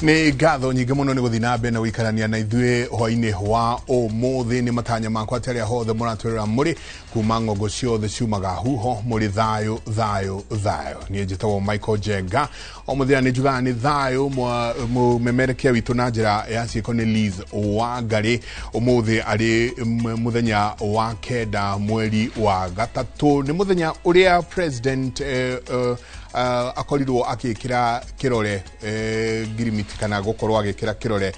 Nĩ ngatho nyingĩ mũno nĩ gũthiĩ na mbere na gũikarania na ithuĩ hwainĩ wa ũmũthĩ. Nĩ matanya makwa atĩ arĩa hothe mũratwĩrora mũrĩ kuma ng'ongo ciothe ciumaga huho mũrĩ thayũ thayũ thayũ. Niĩ njĩtagwo Michael Njenga, o mũthenya nĩ njugaga nĩ thayũ. Mũmemerekia witũ na njĩra ya ciĩko nĩ Liz Wangari. Ũmũthĩ arĩ mũthenya wa 9 mweri wa 3, nĩ mũthenya ũrĩa president akorirwo agĩkĩra kĩrore ngirimiti kana gũkorwo agĩkĩra kĩrore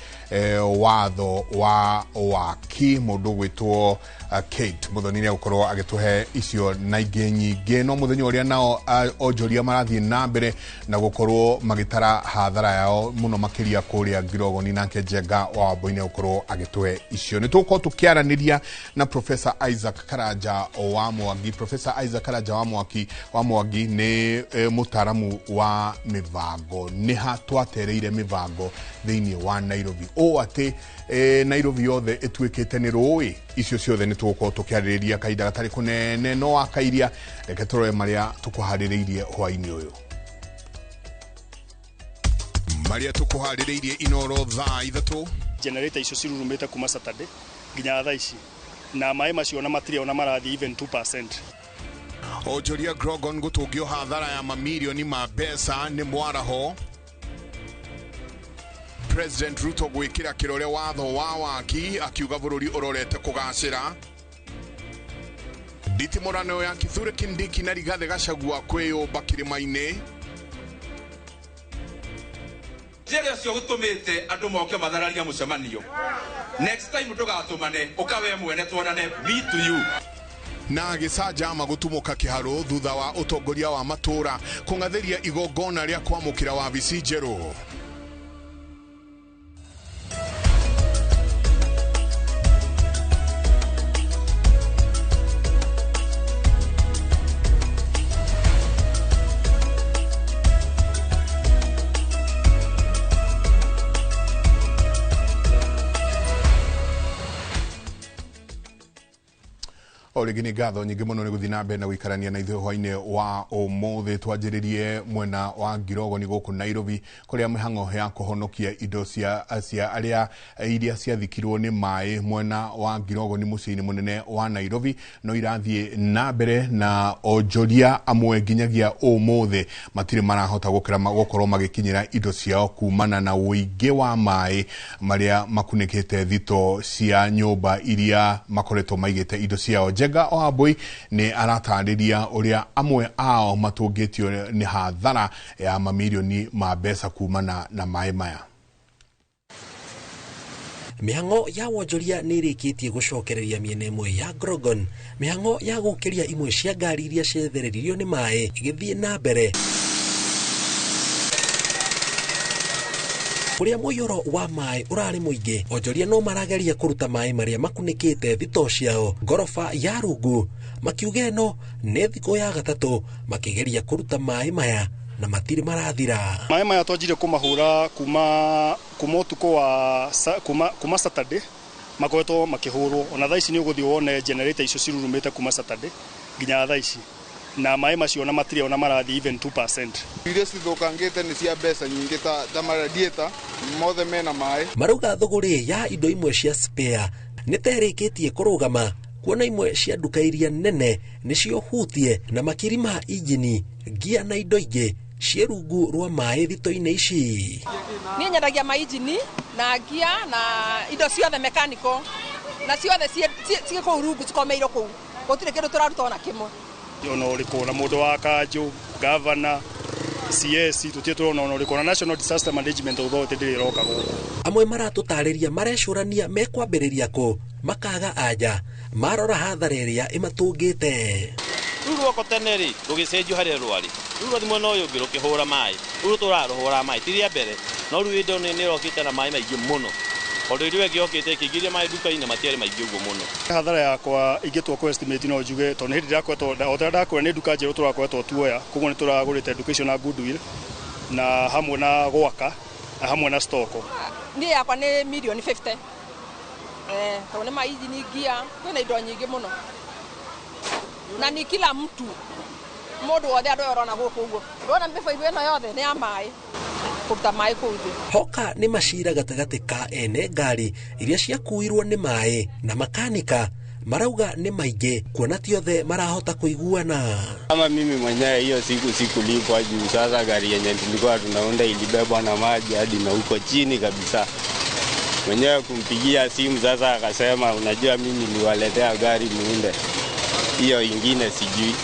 watho wa waki mũndũ gwĩtwo Kate Muthoni nĩ gũkorwo agĩtũhe icio na ingĩ nyingĩ. No mũthenya ũrĩa nao onjoria marathiĩ na mbere na gũkorwo magĩtara hathara yao mũno makĩria kũrĩa Ngirogoni, nake Njenga wa Wambui nĩ gũkorwo agĩtũhe icio. Nĩ tũgũkorwo tũkĩaranĩria na Professor Isaac Karanja wa Mwangi. Professor Isaac Karanja wa Mwangi wa Mwangi nĩ mũtaaramu wa mĩbango. Nĩ ha twatereire mĩbango thĩinĩ wa Nairobi ũũ atĩ Nairobi yothe ĩtuĩkĩte nĩ rũĩ. Icio ciothe nĩ tũgũkorwo tũkĩarĩrĩria kahinda gatarĩ kũnene, no akairia reke tũrore marĩa tũkũharĩrĩirie hwainĩ ũyũ. Marĩa tũkũharĩrĩirie Inoro thaa 3. Generator icio cirurumĩte kuma Saturday nginya thaa ici, na maĩ macio ona matirĩ ona marathiĩ even 2%. Onjoria Grogon gũtũngio hathara ya mamirioni ma mbeca nĩ mwaraho. President Ruto gwĩkĩra kĩrore watho wa waki akiuga bũrũri ũrorete kũgacĩra. Nditimũrano ya Kithure Kindiki na Rigathĩ Gachagua kwĩyũmba kĩrĩma-inĩ. Njere ũcio gũtũmĩte andũ moke mathararia mũcemanio. Next time ndũgatũmane, ũka we mwene tuonane, me to you. Na gĩcanjama gũtumũka kĩharũ thutha wa ũtongoria wa matũra kũng'athĩria igongona rĩa kwamũkĩra wabici njerũ. O rĩngĩ nĩ ngatho nyingĩ mũno nĩ gũthiĩ na mbere na gũikarania na ithuĩ hwainĩ wa ũmũthĩ. Twanjĩrĩrie mwena wa Ngirogoni gũkũ Nairobi kũrĩa mĩhang'o ya kũhonokia indo cia arĩa iria ciathikirwo nĩ maĩ mwena wa Ngirogoni mũciĩ-inĩ mũnene wa Nairobi no irathiĩ na mbere, na onjoria amwe nginyagia ũmũthĩ matirĩ marahota gũkorwo magĩkinyĩra indo ciao kumana na ũingĩ wa maĩ marĩa makunĩkĩte thito cia nyũmba iria makoretwo maigĩte indo ciao. Njenga Wambui nĩ aratarĩria ũrĩa amwe ao matũngĩtio nĩ hathara ya mamirioni ma mbeca kumana na maĩ maya. Mĩhang'o ya wonjoria nĩ ĩrĩkĩtie gũcokereria mĩena ĩmwe ya Grogon. Mĩhang'o ya gũkĩria imwe cia ngari iria ciethereririo nĩ maĩ ĩgĩthiĩ na mbere kũrĩa mũiyũro wa maĩ ũrarĩ mũingĩ. Onjoria no marageria kũruta maĩ marĩa makunĩkĩte thito ciao ngoroba ya rungu, makiuga ĩno nĩ thikũ ya 3 makĩgeria kũruta maĩ maya na matirĩ marathira. Maĩ maya twanjire kũmahũra kuma ũtukũ wa kuma Saturday, makoretwo makĩhũrwo ona thaa ici. Nĩ ũgũthiĩ wone generator icio cirurumĩte kuma Saturday nginya thaa ici, na maĩ macio ona matirĩ ona marathiĩ even 2%. Iria cithũkangĩte nĩ cia mbeca nyingĩ ta maradiator mothe mena maĩ. Marauga thũgũrĩ ya indo imwe cia spare nĩ ta ĩrĩkĩtie kũrũgama, kuona imwe cia nduka iria nene nĩcio hutie na makiri ma injini, ngia na indo ingĩ ciĩ rungu rwa maĩ thito-inĩ ici. Niĩ nyendagia mainjini na ngia na indo ciothe mechanical na ciothe ciĩ kũu rungu cikomeirwo kũu, gũtirĩ kĩndũ tũraruta ona kĩmwe. Ona ũrĩkũ na mũndũ wa kanjũ, governor, CS tũtirĩ tũrona ona ũrĩkũ, na National Disaster Management Authority ndĩrĩ ĩroka gũkũ. Amwe maratũtarĩria marecũrania mekwambĩrĩria kũ makaga anja marora hathara ĩrĩa ĩmatũngĩte. Rĩu rwoko tene rĩ rũgĩcenjio harĩa rwarĩ, rĩu rwathi mwena ũyũ ũngĩ rũkĩhũra maĩ, rĩu tũrarũhũra maĩ ti rĩa mbere, no rĩu indo nĩ ĩrokĩte na maĩ maingĩ mũno, tondũ ĩrĩa ĩngĩ yokĩte ĩkĩingĩria maĩ nduka-inĩ matiarĩ maingĩ ũguo mũno. Hathara yakwa ingĩtua kũ estimate no njuge tondũ nĩ hĩndĩ ndĩrakoretwo o ta ndakwĩra nĩ nduka njerũ tũrakoretwo tuoya, koguo nĩ tũragũrĩte nduka icio na goodwill na hamwe na gwaka na hamwe na stock. Niĩ yakwa nĩ mirioni 50. Tondũ nĩ mainjini, ngia, kwĩna indo nyingĩ mũno, na ni kila mtu mũndũ wothe andũ aya ũrona gũkũ ũguo, ndũrona mĩbaibũ ĩno yothe nĩ ya maĩ. Kũruta maĩ kũu thĩ. Hoka nĩ macira gatagatĩ ka ene ngari iria ciakuirwo nĩ maĩ na makanika marauga nĩ maingĩ kuona ti othe marahota kuiguana. Kama mimi mwenyewe hiyo siku sikulipwa juu sasa gari yenye tulikuwa tunaunda ilibebwa na maji hadi na huko chini kabisa. Mwenyewe kumpigia simu sasa akasema unajua mimi niliwaletea gari muunde, hiyo ingine sijui.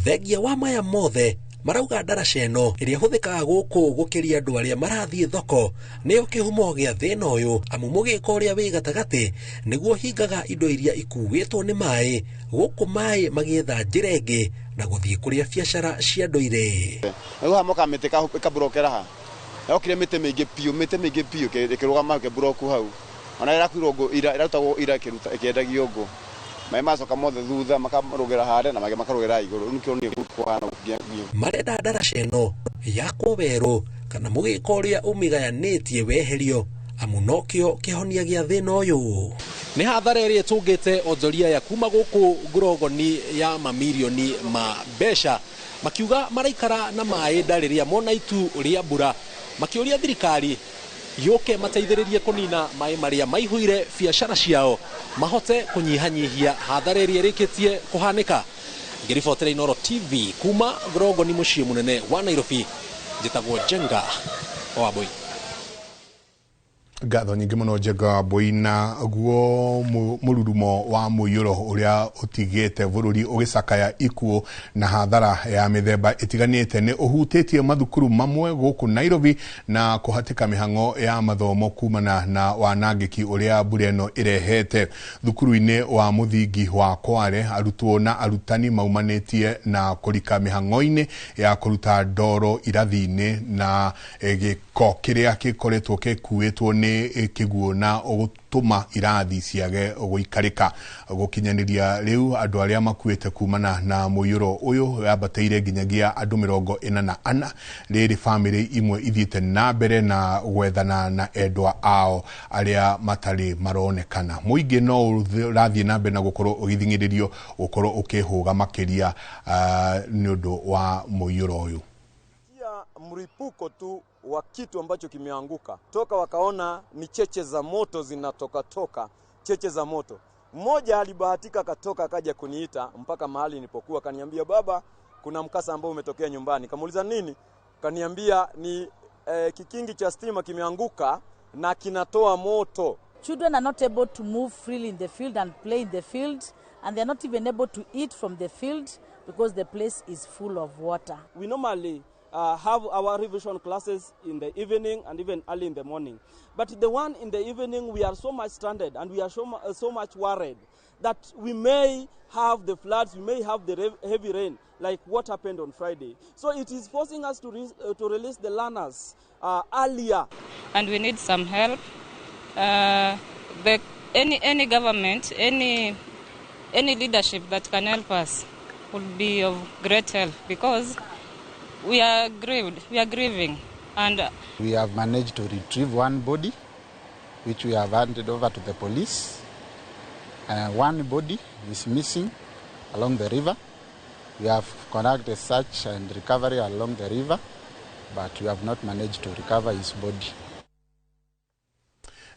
Thengia wa maya mothe marauga ndaraca ĩno ĩrĩa ĩhũthĩkaga gũkũ gũkĩria andũ arĩa marathiĩ thoko nĩyo kĩhumo gĩa thĩna ũyũ, amu mũgĩko ũrĩa wĩ gatagatĩ nĩguo hingaga indo iria ikuĩtwo nĩ maĩ gũkũ maĩ magĩetha njĩra ĩngĩ na gũthiĩ kũrĩa biacara cia andũ irĩ. Nĩguo mĩtĩ ĩkaburokera ha yokire mĩtĩ mĩingĩ piũ, mĩtĩ mĩingĩ piũ ĩkĩrũgama ĩkĩburoku hau, ona ĩrakuirwo ngũ ĩrarutagwo ira ĩkĩendagio ngũ, maĩ macoka mothe thutha makarũgĩra harĩa na mangĩ makarũgĩra igũrũ. Rĩu nĩkĩo niĩ kũhana. Marenda ndaraca ĩno yakwo werũ kana mũgĩko ũrĩa ũmĩgayanĩtie weherio, amu nokĩo kĩhonia gĩa thĩna ũyũ. Nĩ hathara ĩrĩa ĩtũngĩte onjoria ya kuma gũkũ ngurongoni ya mamirioni ma mbeca, makiuga maraikara na maĩ nda rĩrĩa mona itu rĩa mbura, makĩũria thirikari yũke mateithĩrĩrie kũnina maĩ marĩa maihũire biacara ciao mahote kũnyihanyihia hathara ĩrĩa ĩrĩkĩtie kũhanĩka. Ngĩribotera Inooro TV kuma ngurongoni mũciĩ mũnene wa Nairobi, njĩtagwo Njenga Wambui. Ngatho nyingĩ mũno Njenga Wambui. Na guo mũrurumo wa mũiyũro ũrĩa ũtigĩte bũrũri ũgĩcakaya ikuũ na hathara ya mĩthemba ĩtiganĩte nĩ ũhutĩtie mathukuru mamwe gũkũ Nairobi na kũhatĩka mĩhang'o ya mathomo kumana na wanangĩki ũrĩa mbura ĩno ĩrehete. Thukuru-inĩ wa mũthingi wa Kware arutwo na arutani maumanĩtie na kũrika mĩhang'o-inĩ ya kũruta ndoro irathi-inĩ na gĩko kĩrĩa gĩkoretwo gĩkuĩtwo nĩ kĩguũ na gũtũma irathi ciage gũikarĩka. Gũkinyanĩria rĩu andũ arĩa makuĩte kumana na mũiyũro ũyũ yambatĩire nginyagia andũ 44, rĩrĩ bamĩrĩ imwe ithiĩte na mbere na gwethana na endwa ao arĩa matarĩ maronekana. Mũingĩ no ũrathiĩ na mbere na gũkorwo ũgĩthing'ĩrĩrio gũkorwo ũkĩhũga makĩria nĩ ũndũ wa mũiyũro ũyũ. Mripuko tu wa kitu ambacho kimeanguka toka, wakaona ni cheche za moto zinatoka toka, cheche za moto. Mmoja alibahatika akatoka akaja kuniita mpaka mahali nilipokuwa, akaniambia baba, kuna mkasa ambao umetokea nyumbani. Kamuuliza nini? Kaniambia ni kikingi cha stima kimeanguka na kinatoa moto. Children are not able to move freely in the field and play in the field, and they are not even able to eat from the field because the place is full of water. We normally have our revision classes in the evening and even early in the morning. But the one in the evening, we are so much stranded and we are so much worried that we may have the floods, we may have the heavy rain, like what happened on Friday. So it is forcing us to release the learners earlier. And we need some help. Any government, any leadership that can help us would be of great help, because we are grieved, we are grieving. And we have managed to retrieve one body, which we have handed over to the police. One body is missing along the river. We have conducted search and recovery along the river, but we have not managed to recover his body.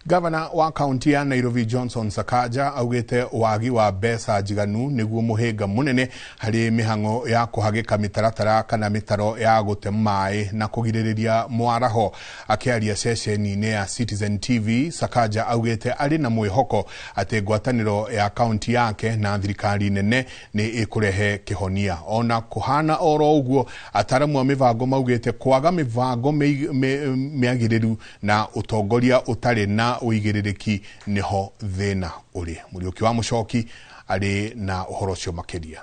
Gavana wa kaunti ya Nairobi Johnson Sakaja augite wagi wa mbeca njiganu niguo muhinga munene hari mihango ya kuhagika mitaratara kana mitaro ya gute mai na kugiririria mwaraho. Akiaria ceceni-ini ya Citizen TV, Sakaja augite ari na mwihoko ati ngwataniro ya kaunti yake na thirikari nene ni ikurehe kihonia. Ona kuhana oro uguo, ataramu a mibango maugite kwaga mibango miagiriru na utongoria utari na uigĩrĩrĩki nĩho thĩna ũrĩ. Mũriũki wa Mũcoki arĩ na ũhoro ũcio makĩria.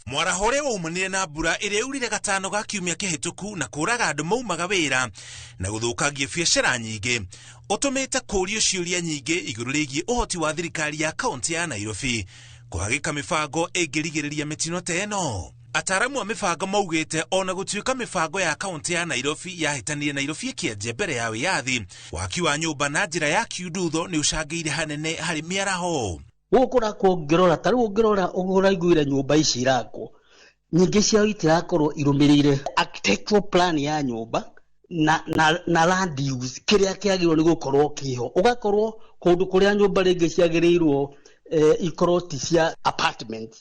Mwaraho ũrĩa waumanire na mbura ĩrĩa yaurire gatano ga kiumia kĩhĩtũku na kũraga andũ maumaga wĩra na gũthũkangia biacara nyingĩ ũtũmĩte kũũrio ciũria nyingĩ igũrũ rĩgiĩ ũhoti wa thirikari ya kaunti ya Nairobi kũhagĩka mĩbango ĩngĩrigĩrĩria mĩtino ta ĩno. Ataramu a mĩbango maugĩte ona gũtuĩka mĩbango ya kaunti ya Nairobi yahĩtanire Nairobi ĩkĩanjia mbere ya wĩyathi, waki wa nyũmba na njĩra ya kiundutho nĩ ũcangĩire hanene harĩ mĩaraho. Gũkũ rakwo ũngĩrora ta rĩu ũngĩrora ũraiguire nyũmba ici irakwo Nyingĩ ciao itirakorwo irũmĩrĩire architectural plan ya nyũmba na land use kĩrĩa kĩagĩrĩirwo nĩ gũkorwo kĩho. Ũgakorwo kũndũ kũrĩa nyũmba rĩngĩ ciagĩrĩirwo ikorwo ti cia apartment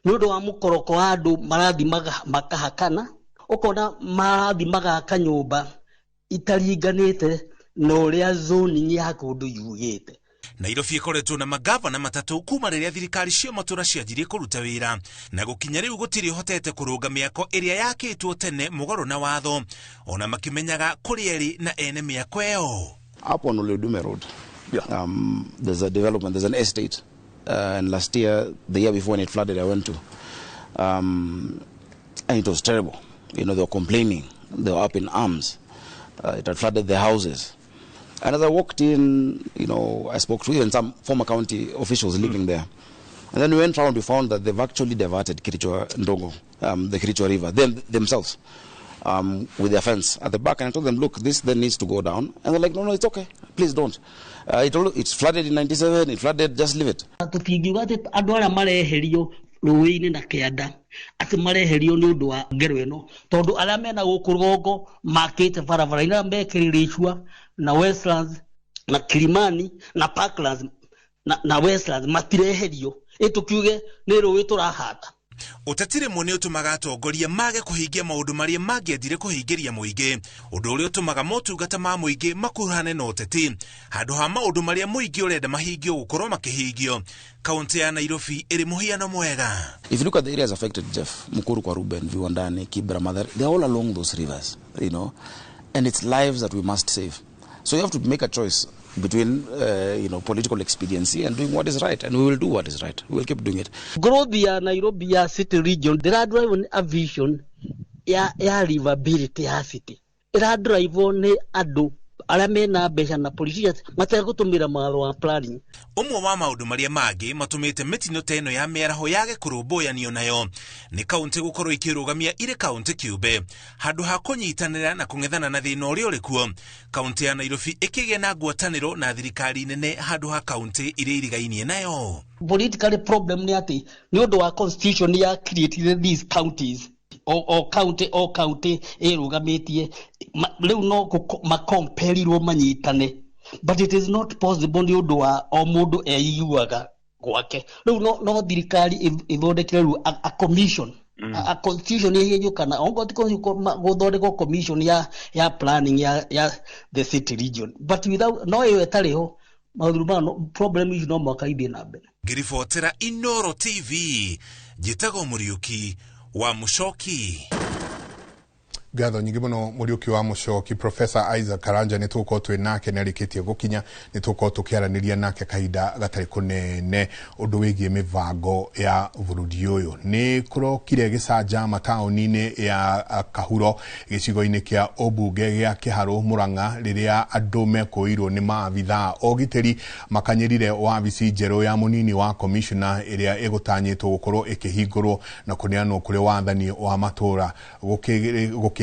nĩ ũndũ wa mũkoroko wa andũ marathiĩ makahakana, ũkona marathiĩ magaka nyũmba itaringanĩte na ũrĩa zoning ya kũndũ yugĩte. Nairobi ĩkoretwo na magavana matatũ kuma rĩrĩa thirikari cia matũra cianjirie kũruta wĩra, na gũkinya rĩu gũtirĩ ũhotete kũrũnga mĩako ĩrĩa yakĩtwo tene mũgarũ na watho, ona makĩmenyaga kũrĩa ĩrĩ na ene mĩako ĩyo. Up on Oleodume Road, there's a development, there's an estate, and last year, the year before when it flooded, I went to, and it was terrible. You know, they were complaining, they were up in arms. It had flooded their houses. And as I walked in, you know, I spoke to even some former county officials living there. And then we went round, we found that they've actually diverted Kirichwa Ndongo, the Kirichwa River, themselves, with their fence at the back. And I told them, look, this then needs to go down. And they're like, no, it's okay. Please don't. It's flooded in 97, it flooded, just leave it. Tũtingiuga atĩ andũ arĩa mareherio rũĩ-inĩ na kĩanda atĩ mareherio nĩ ũndũ wa ngero ĩno, tondũ arĩa mena gũkũ rũgongo makĩte barabara-inĩ, arĩa me Kĩrĩrĩcua na Westlands na Kilimani na Parklands na Westlands matireherio, ĩ tũkiuge nĩ rũĩ tũrahata. Ũteti rĩmwe nĩ ũtũmaga atongoria mage kũhingia maũndũ marĩa mangĩendire kũhingĩria mũingĩ, ũndũ ũrĩa ũtũmaga motungata ma mũingĩ makuruhane na ũteti handũ ha maũndũ marĩa mũingĩ ũrenda mahingio gũkorwo makĩhingio. Kaunti ya Nairobi ĩrĩ mũhiano mwega. If you look at the areas affected, Jeff, Mukuru kwa Ruben, Viwandani, Kibra, Mathare, they're all along those rivers, you know, and it's lives that we must save. So you have to make a choice between, you know, political expediency and doing what is right, and we will do what is right. We will keep doing it. Growth ya Nairobi ya city region ndĩradrive nĩ a vision ya livability ya city, ĩradrive nĩ andũ arĩa mena mbeca na politicians mategũtũmĩra mawatho wa planning. Ũmwe wa maũndũ marĩa mangĩ matũmĩte mĩtino ta ĩno ya mĩaraho yage kũrũmbũyanio nayo nĩ kaũntĩ gũkorwo ikĩrũgamia irĩ kaũntĩ kĩũmbe handũ ha kũnyitanĩra na kũng'ethana na thĩna ũrĩa ũrĩ kuo. Kaũntĩ ya Nairobi ĩkĩgĩa na ngwatanĩro na thirikari nene handũ ha kaũntĩ iria irigainie nayo. Political problem nĩ atĩ nĩ ũndũ wa constitution ya created these counties, o county o county ĩrũgamĩtie rĩu no makomperirwo manyitane, but it is not possible nĩ ũndũ wa o mũndũ eiguaga gwake. Rĩu no thirikari ĩthondekire rĩu a commission, a constitution ĩhĩnjwo kana ongo ti gũthondekwo commission ya planning ya the city region, but without no ĩyo ĩtarĩ ho maũndũ maya problem ici no mũhaka ithiĩ na mbere. Ngĩribotera Inooro TV, njĩtagwo Mũriũki wa Mũcoki. Ngatho nyingĩ mũno Mũriũki wa Mũcoki. Professor Isaac Karanja nĩ tũgũkorwo twĩ nake, nĩ arĩkĩtie gũkinya, nĩ tũgũkorwo tũkĩaranĩria nake kahinda gatarĩ kũnene ũndũ wĩgiĩ mĩbango ya bũrũri ũyũ. Nĩ kũrokire gĩcanjama taũni-inĩ ya Kahuro gĩcigo-inĩ kĩa ũmbunge gĩa Kĩharũ Mũrang'a rĩrĩa andũ mekũirwo nĩ maabithaa ũgitĩri makanyĩrire wabici njerũ ya mũnini wa commissioner ĩrĩa ĩgũtanyĩtwo gũkorwo ĩkĩhingũrwo na kũneanwo kũrĩ wathani wa matũra. Gũkĩrĩkana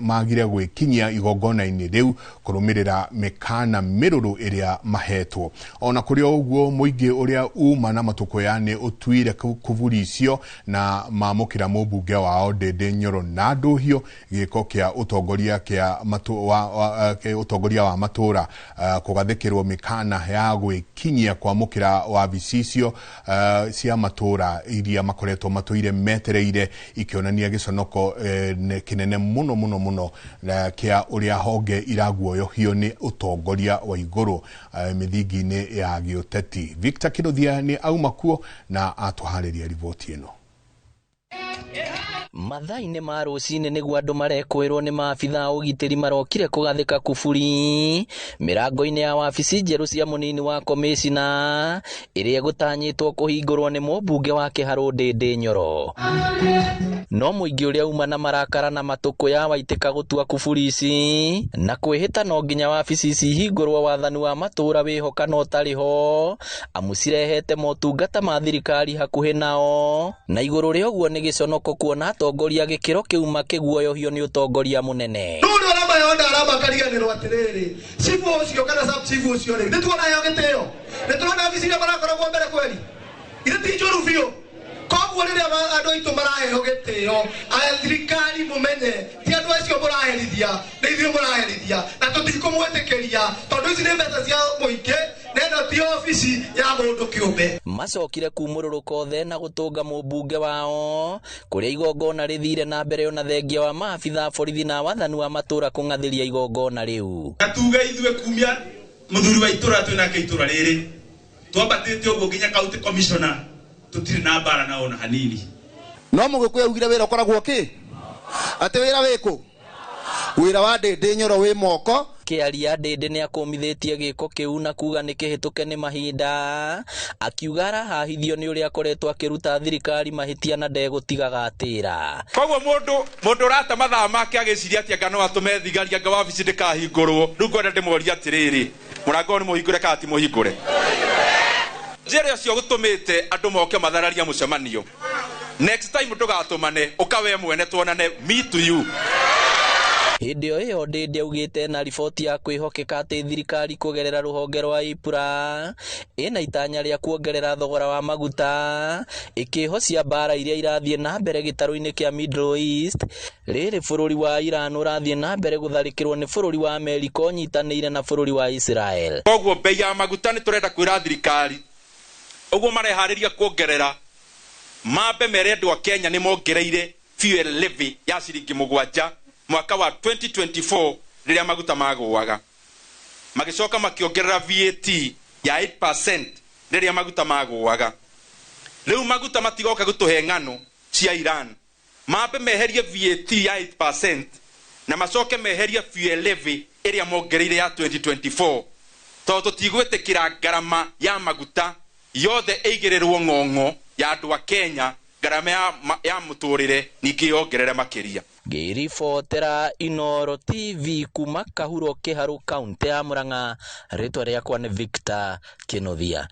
magire gwĩkinyia igongona-inĩ rĩu kũrũmĩrĩra mĩkana mĩrũrũ ĩrĩa mahetwo. Ona kũrĩ o ũguo mũingĩ ũrĩa uma na matũkũya nĩ ũtuire kuburi icio na mamũkĩra mũmbunge wao Ndĩndĩ Nyoro na ndũhio gĩko kĩa ũtongoria kĩa ũtongoria wa matũra kũgathĩkĩrwo mĩkana ya gwĩkinyia kwamũkĩra wabici icio cia matũra iria makoretwo matũire metereire, ikĩonania gĩconoko kĩnene mũno mũno mũno kĩa ũrĩa honge iraguoyohio nĩ ũtongoria wa igũrũ mĩthingi-inĩ ya gĩũteti. Victor Kĩrũthia nĩ auma kuo na atũharĩria riboti ĩno. Mathaa-inĩ ma rũcinĩ nĩguo andũ marekwĩrwo nĩ maabithaa ũgitĩri marokire kũgathĩka kuburi mĩrango-inĩ ya wabici njerũ cia mũnini wa komĩcina ĩrĩa ĩgũtanyĩtwo kũhingũrwo nĩ mũmbunge wa Kĩharũ Ndĩndĩ Nyoro. No mũingĩ ũrĩa uma na marakara na matũkũya waitĩka gũtua kuburi ici na kwĩhĩta no nginya wabici ici ihingũrwo wathani wa matũra wĩho kana ũtarĩ ho, amu cirehete motungata ma thirikari hakuhĩ nao, na igũrũ rĩa ũguo nĩ gĩconoko kuona atongoria gĩkĩro kĩu makĩguoyohio nĩ ũtongoria mũnene. Rĩu ũrĩa ũramayonda aramakariganĩrwo atĩrĩrĩ, chifu ũcio kana sub chief ũcio rĩ, nĩ tuona heo gĩtĩo, nĩ tũrona wabici iria marakoragwo mbere kweli, ithe ti njũru biũ. Koguo Koguo rĩrĩa andũ aitũ maraheo gĩtĩo, thirikari mũmenye ti andũ acio mũraherithia, nĩ ithuĩ mũraherithia, na tũtikũmwĩtĩkĩria tondũ ici nĩ mbeca cia mũingĩ na ĩno ti obici ya mũndũ kĩũmbe. Macokire kumũrũrũka othe na gũtũnga mũmbunge wao kũrĩa igongona rĩthire na mbere ona thengia wa maabitha borithi na wathani wa matũra kũng'athĩria igongona rĩu. Na tuge ithuĩ kumia mũthuri wa itũra twĩ nake itũra rĩrĩ twambatĩte ũguo nginya county commissioner tũtirĩ na mbara nao ona hanini. No mũgĩkũyũ augire wĩra ũkoragwo kĩ? Atĩ wĩra wĩkũ? Wĩra wa Ndĩndĩ Nyoro wĩ moko. Kĩaria Ndĩndĩ nĩ akũmithĩtie gĩko kĩu na kuga nĩ kĩhĩtũke nĩ mahinda, akiuga arahahithio nĩ ũrĩa akoretwo akĩruta thirikari mahĩtia na ndegũtigaga atĩra. Koguo mũndũ ũrate mathaa make agĩciria atĩ anga no atũme thigari anga wabici ndĩkahingũrwo, rĩu ngwenda ndĩmũrie atĩrĩrĩ, mũrango ũyũ nĩ mũhingũre kana ti mũhingũre? Njĩra ũcio gũtũmĩte andũ moke mathararia mũcemanio. Next time ndũgatũmane, ũka we mwene tuonane, me to you. Hĩndĩ o ĩyo Ndĩndĩ augĩte na riboti ya kwĩhokeka atĩ thirikari kũgerera rũhonge rwa EPRA ĩna itanya rĩa kuongerera thogora wa maguta ĩkĩhocia mbara iria irathiĩ na mbere gĩtarũ-inĩ kĩa Middle East. Rĩrĩ bũrũri wa Iran ũrathiĩ na mbere gũtharĩkĩrwo nĩ bũrũri wa Amerika ũnyitanĩire na bũrũri wa Israel. Koguo bei ya maguta nĩ tũrenda kwĩra thirikari ũguo mareharĩria kuongerera mambe mere andũ a Kenya nĩ mongereire fuel levy ya ciringi 7 mwaka wa 2024 rĩrĩa maguta magũaga, magĩcoka makĩongerera VAT ya 8% rĩrĩa maguta magũaga. Rĩu maguta matigoka gũtũhe ng'ano cia Iran, mambe meherie VAT ya 8% na macoke meherie fuel levy ĩrĩa mongereire ya 2024 tondũ tũtigwĩtĩkĩra ngarama ya maguta yothe ĩigĩrĩrwo ng'ong'o ya andũ a Kenya, ngarama ya mũtũrĩre ningĩ yongerere makĩria. Ngĩribotera Inooro TV kuma Kahuro Kĩharũ kaunti ya Murang'a, rĩtwa rĩakwa nĩ Victor Kĩnuthia.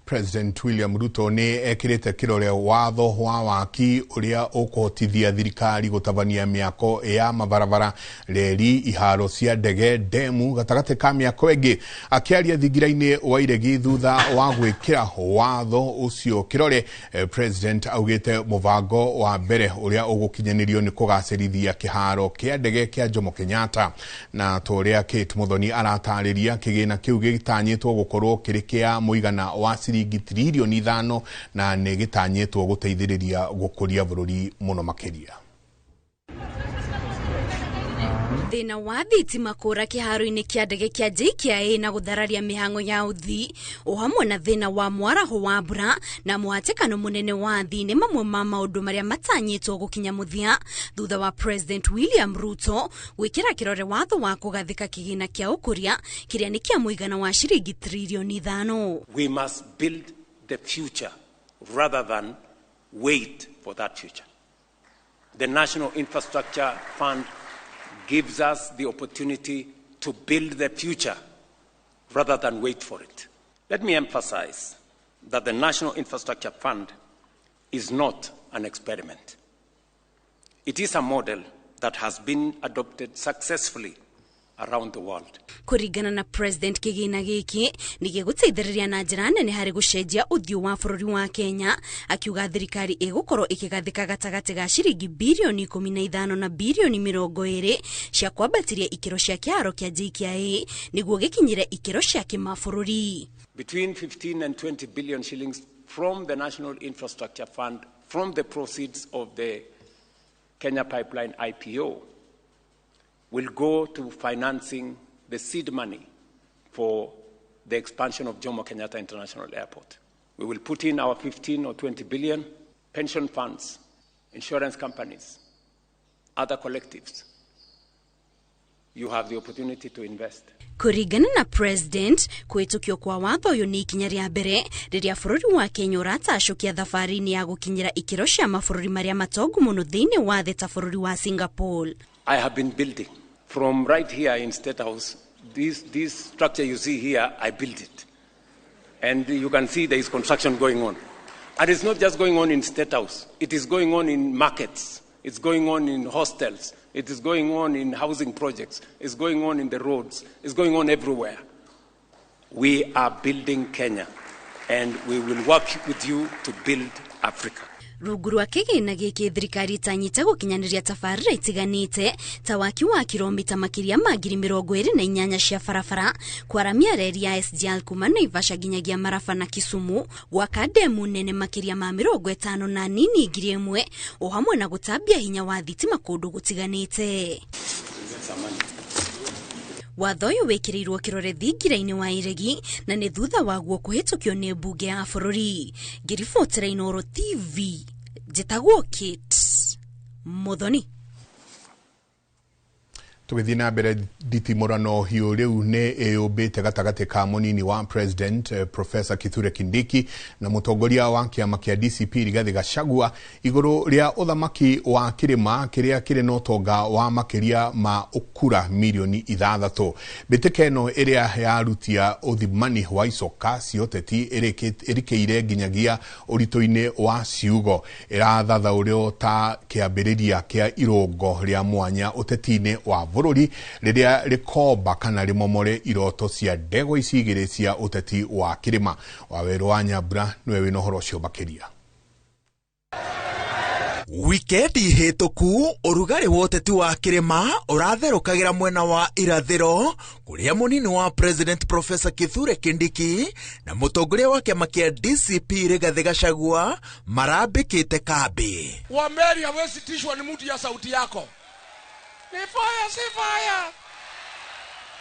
President William Ruto nĩ ekĩrĩte kĩrore watho wa waki ũrĩa ũkũhotithia thirikari gũtabania mĩako ya mabarabara, reri, iharo cia ndege, ndemu gatagatĩ ka mĩako ĩngĩ. Akĩaria thingira-inĩ wa iregi thutha wa gwĩkĩra watho ũcio kĩrore, President augĩte mũbango wa mbere ũrĩa ũgũkinyanĩrio nĩ kũgacĩrithia kĩharo kĩa ndege kĩa Jomo Kenyatta. Na ta ũrĩa Kate Muthoni aratarĩria, kĩgĩna kĩu gĩtanyĩtwo gũkorwo kĩrĩ kĩa mũigana wa ciringi tririoni 5 na nĩ gĩtanyĩtwo gũteithĩrĩria gũkũria bũrũri mũno makĩria. Thĩna wa thitima kũra kĩharo-inĩ kĩa ndege kĩa JKIA na gũthararia mĩhang'o ya ũthii o hamwe na thĩna wa mwaraho wa mbura na mũhatĩkano mũnene wa athii nĩ mamwe ma maũndũ marĩa matanyĩtwo gũkinya mũthia thutha wa President William Ruto gwĩkĩra kĩrore watho wa kũgathĩka kĩgĩna kĩa ũkũria kĩrĩa nĩ kĩa mũigana wa ciringi tririoni 5. We must build the future rather than wait for that future. The National Infrastructure Fund gives us the opportunity to build the future rather than wait for it. Let me emphasize that the National Infrastructure Fund is not an experiment. It is a model that has been adopted successfully around the world. Kũringana na President, kĩgĩna gĩkĩ nĩ gĩgũteithĩrĩria na njĩra nene harĩ gũcenjia ũthiũ wa bũrũri wa Kenya, akiuga thirikari ĩgũkorwo ĩkĩgathĩka gatagatĩ ga ciringi birioni 15 na birioni 20 cia kwambatĩria ikĩro cia kĩharo kĩa JKIA nĩguo gĩkinyĩre ikĩro cia kĩmabũrũri. Between 15 and 20 billion shillings from the National Infrastructure Fund, from the proceeds of the Kenya Pipeline IPO, will go to financing the seed money for the expansion of Jomo Kenyatta International Airport. We will put in our 15 or 20 billion, pension funds, insurance companies, other collectives. You have the opportunity to invest. Kũringana na President, kũhĩtũkio kwa watho ũyũ nĩ ikinya rĩa mbere rĩrĩa bũrũri wa Kenya ũratacũkia thabarĩ-inĩ ya gũkinyĩra ikĩro cia mabũrũri marĩa matongu mũno thĩinĩ wa thĩ ta bũrũri wa Singapore. I have been building from right here in State House. This structure you see here, I built it. And you can see there is construction going on. And it's not just going on in State House. It is going on in markets. It's going on in hostels. It is going on in housing projects. It's going on in the roads. It's going on everywhere. We are building Kenya. And we will work with you to build Africa. Rungu rwa kĩgĩna gĩkĩ thirikari ĩtanyĩte gũkinyanĩria tabarĩra itiganĩte ta waki wa kilomita makĩria ma 28,000 cia barabara, kwaramia reri ya SGR kuma Naivasha nginyagia Maraba na Kisumu, gwaka ndemu nene makĩria ma 50 na nini 1,000 o hamwe na gũtambia hinya wa thitima kũndũ gũtiganĩte. Watho ũyũ wĩkĩrĩirwo kĩrore thingira-inĩ wa iregi na nĩ thutha waguo kũhĩtũkio nĩ mbunge ya bũrũri. Ngĩribotera Inooro TV, njĩtagwo Kate Muthoni. Tũgĩthiĩ na mbere, nditimũrano hiũ rĩu nĩ ĩyũmbĩte gatagatĩ ka mũnini wa president Professor Kithure Kindiki na mũtongoria wa kĩama kĩa DCP Rigathi Gachagua igũrũ rĩa ũthamaki wa kĩrĩma kĩrĩa kĩrĩ na ũtonga wa makĩria ma ũkura mirioni 6. Mbĩtĩka ĩno ĩrĩa yarutia ũthimani wa icoka cia ũteti ĩrĩkĩire nginyagia ũritũ-inĩ wa ciugo ĩrathathaũrwo ta kĩambĩrĩria kĩa irũngo rĩa mwanya ũteti-inĩ wa bũrũri rĩrĩa rĩkomba kana rĩmomore iroto cia ndegwa ici igĩrĩ cia ũteti wa kĩrĩma. Wawerũ wa Nyambura nĩwe wĩna ũhoro ũcio makĩria. Wikendi hĩtũku ũrugarĩ wa ũteti wa kĩrĩma ũratherũkagĩra mwena wa irathĩro kũrĩa mũnini wa president Professor Kithure Kindiki na mũtongoria wa kĩama kĩa DCP Rigathi Gachagua marambĩkĩte kambĩ. Wamberi hawezi tishwa ni mtu ya sauti yako. Ni fire si fire.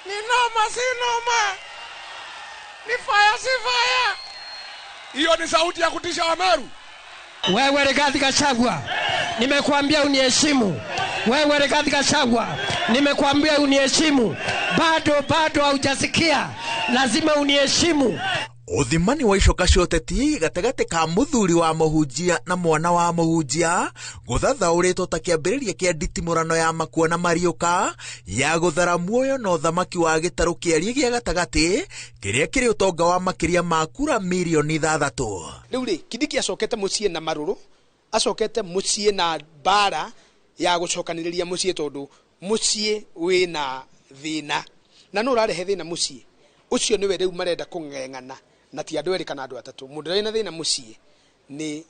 Ni noma si noma. Ni fire si fire. Hiyo ni sauti ya kutisha Wameru. Wewe Rigathi Gachagua, nimekuambia uniheshimu. Wewe Rigathi Gachagua, nimekuambia uniheshimu. Bado haujasikia. Lazima uniheshimu. Uthimani wa icoka cia ũteti gatagatĩ ka mũthuri wa mũhunjia na mwana wa mũhunjia gũthathaũrĩtwo ta kĩambĩrĩria kĩa nditimũrano ya makua na mariũka ya gũthara muoyo na ũthamaki wa gĩtarũ kĩariĩ gĩa gatagatĩ kĩrĩa kĩrĩ ũtonga wa makĩria ma kura mirioni 6. Rĩu rĩ, Kindiki acokete mũciĩ na marũrũ, acokete mũciĩ na mbara ya gũcokanĩrĩria mũciĩ tondũ mũciĩ wĩna thĩna na nũ ũrarehe thĩna mũciĩ ũcio nĩwe rĩu marenda kũng'eng'ana na ti andũ erĩ kana andũ atatũ. Mũndũ ũrĩa wĩna thĩna mũciĩ nĩ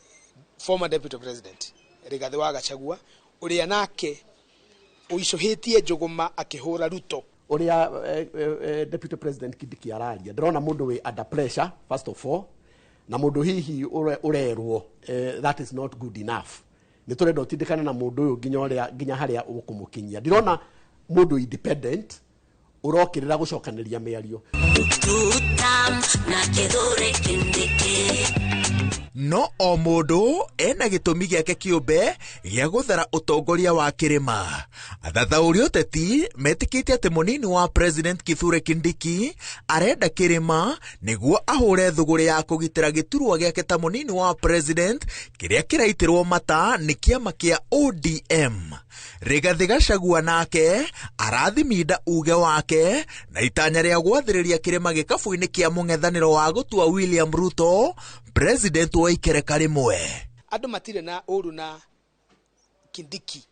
former deputy president Rigathi wa Gachagua ũrĩa nake ũicũhĩtie njũgũma akĩhũra Ruto. Ũrĩa deputy president Kindiki araria ndĩrona mũndũ wĩ under pressure first of all, na mũndũ hihi ũrerwo that is not good enough. Nĩ tũrenda ũtindĩkane na mũndũ ũyũ nginya ũrĩa nginya harĩa ũkũmũkinyia. Ndĩrona mũndũ independent ũrokĩrĩra gũcokanĩria mĩario. No o mũndũ ena gĩtũmi gĩake kĩũmbe gĩa gũthara ũtongoria wa kĩrĩma. Athathaũri ũteti metĩkĩtie atĩ mũnini wa president Kithure Kindiki arenda kĩrĩma nĩguo ahũre thũgũrĩ ya kũgitĩra gĩturwa gĩake ta mũnini wa president kĩrĩa kĩraitĩrwo mata nĩ kĩama kĩa ODM. Rigathi Gachagua nake arathiminda uge wake na itanya rĩa gwathĩrĩria kĩrĩma gĩkabũ-inĩ kĩa mũng'ethanĩro wa gũtua William Ruto president wa ikereka rĩmwe. Andũ matirĩ na ũru na Kindiki,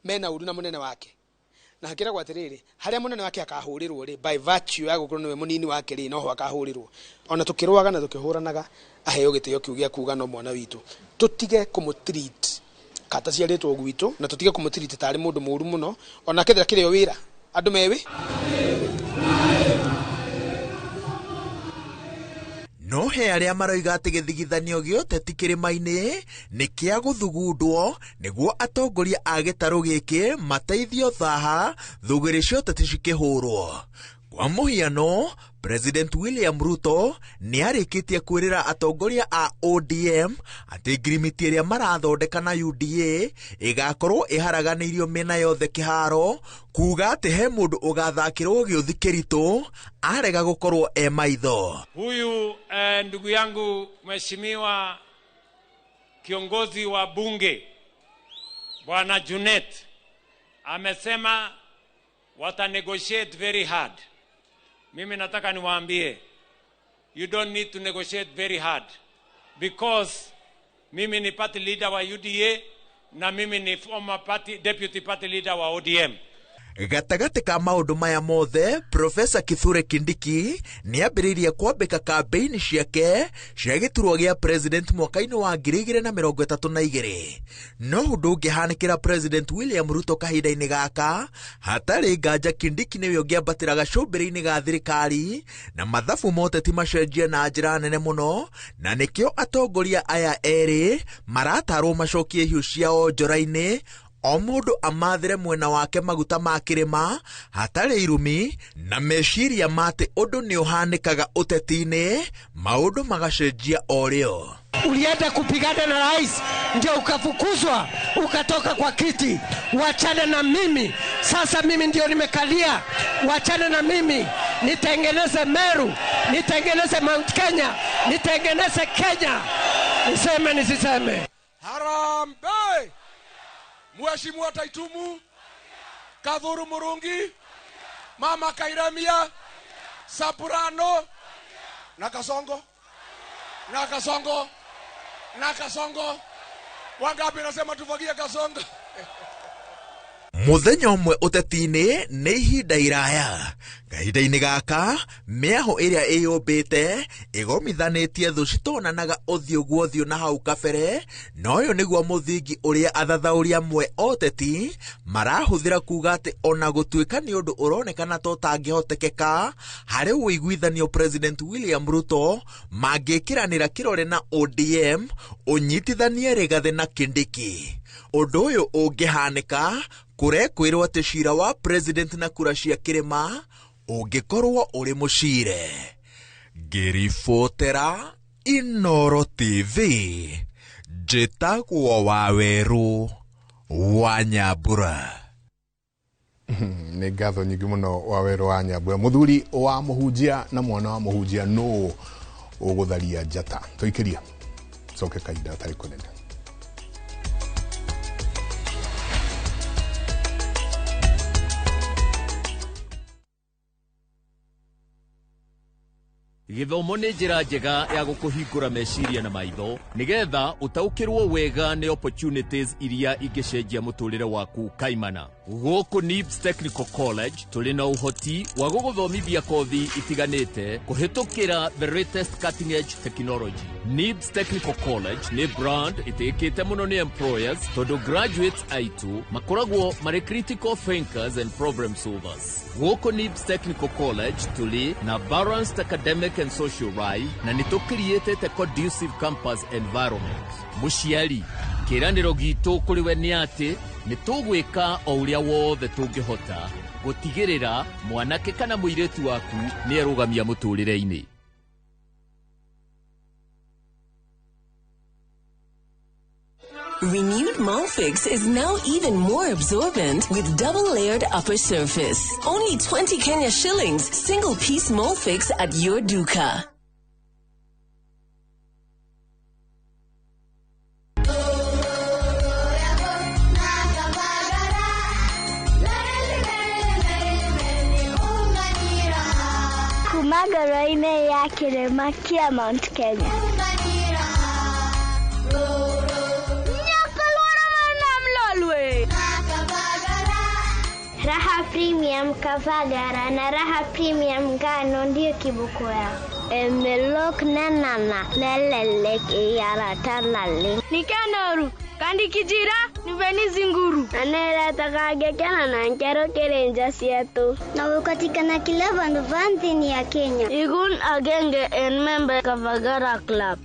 mena ũru na mũnene wake, na hakĩragwo atĩrĩrĩ, harĩa mũnene wake akahũrĩrwo rĩ, by virtue ya gũkorwo nĩwe mũnini wake rĩ, noho akahũrĩrwo. Ona tũkĩrũaga na tũkĩhũranaga aheo gĩtĩo kĩu gĩa kuga no mwana witũ, tũtige kũmũtreat kata ciarĩtwo gwitũ, na tũtige kũmũtreat tarĩ mũndũ mũru mũno, ona kethira kĩrĩ o wĩra andũ mewi. No he arĩa maroiga atĩ gĩthigithanio gĩa ũteti kĩrĩma-inĩ nĩ kĩa gũthugundwo nĩguo atongoria a gĩtarũ gĩkĩ mateithio thaha thũgũrĩ cia ũteti cikĩhũrwo. Kwa mũhiano, President William Ruto nĩ arĩkĩtie kwĩrĩra atongoria a ODM atĩ ngirimiti ĩrĩa marathondeka na UDA ĩgakorwo ĩharaganĩirio mĩena yothe kĩharo, kuga atĩ he mũndũ ũgathakĩrwo gĩũthi kĩritũ arega gũkorwo e maitho. Huyu ndugu yangu mheshimiwa kiongozi wa bunge Bwana Junet amesema wata negotiate very hard. Mimi nataka niwaambie, you don't need to negotiate very hard, because mimi ni party leader wa UDA na mimi ni former party, deputy party leader wa ODM. Gatagatĩ ka maũndũ maya mothe, Profesa Kithure Kindiki nĩ ambĩrĩirie kwambĩka kambĩini ciake cia gĩturwa gĩa president mwaka-inĩ wa 2032. No ũndũ ũngĩhanĩkĩra President William Ruto kahinda-inĩ gaka, hatarĩ nganja Kindiki nĩwe ũngĩambatĩra gacũmbĩrĩ-inĩ ga thirikari na mathabu moteti macenjie na njĩra nene mũno, na nĩkĩo atongoria aya erĩ maratarwo macokie hiũ ciao njora-inĩ, o mũndũ amathĩre mwena wake maguta ma kĩrĩma hatarĩ irumi na meciria ma atĩ ũndũ nĩ ũhanĩkaga ũteti-inĩ, maũndũ magacenjia o rĩo. Ulienda kupigana na rais ndio ukafukuzwa ukatoka kwa kiti. Wachana na mimi sasa, mimi ndio nimekalia. Wachana na mimi, nitengeneze Meru, nitengeneze Mount Kenya, nitengeneze Kenya. Niseme nisiseme? Harambee! Mheshimiwa Taitumu, Kathuru Murungi, Mama Kairamia, Sapurano, na Kasongo, na Kasongo, na Kasongo. Wangapi nasema tufagie Kasongo? Muthenya ũmwe ũteti-inĩ nĩ ihinda iraya. Kahinda-inĩ gaka, mĩaho ĩrĩa ĩyũmbĩte ĩgomithanĩtie thũ citonanaga ũthiũ gwa ũthiũ na hau kabere, na ũyũ nĩguo mũthingi ũrĩa athathaũri amwe oteti marahũthĩra kuga atĩ ona gũtuĩka nĩ ũndũ ũronekana ta ũtangĩhotekeka harĩ ũiguithanio President William Ruto mangĩkĩranĩra kĩrore na ODM ũnyitithanie Rigathĩ na Kindiki. Ũndũ ũyũ ũngĩhanĩka, kũrekwĩrwo atĩ cira wa president na kura cia kĩrĩma ũngĩkorwo ũrĩ mũcire. Ngĩribotera Inoro TV, njĩtagwo Wawerũ wa Nyambura. Nĩ ngatho nyingĩ mũno Wawerũ wa Nyambura. Mũthuri wa mũhunjia na mwana wa mũhunjia nũ ũgũtharia njata? Tũikĩria coke kahinda gatarĩ kũnene. Gĩthomo nĩ njĩra njega ya gũkũhingũra meciria na maitho nĩgetha ũtaũkĩrwo wega nĩ opportunities iria ingĩcenjia mũtũrĩre waku kaimana. Gũkũ NIBS Technical College tũrĩ na ũhoti wa gũgũthomithia kothi itiganĩte kũhĩtũkĩra the latest cutting edge technology. NIBS Technical College nĩ brand ĩtĩkĩte mũno nĩ employers tondũ graduates aitũ makoragwo marĩ critical thinkers and problem solvers. Gũkũ NIBS Technical College tũrĩ na balanced academic and social life na nĩ tũcreatĩte conducive campus environment. Mũciari, kĩĩranĩro gitũ kũrĩ we nĩ atĩ nĩ tũgwĩka o ũrĩa wothe tũngĩhota gũtigĩrĩra mwanake kana mũirĩtu waku nĩ erũgamia mũtũrĩre-inĩ. Renewed Molfix is now even more absorbent with double-layered upper surface. Only 20 Kenya shillings, single-piece Molfix at your duka. Kumagoro-inĩ ya kĩrĩma kĩa Mount Kenya. Raha Premium Kavagara na Raha Premium Ngano ndio kiboko yao. Emelok nanana lelelek iyaratalale. Nikanoru kandi kijira niveni zinguru. Anera takagekana na nkero kerenja sietu. Na ukatikana kila vandu vanthini ya Kenya. Igun agenge en member Kavagara Club.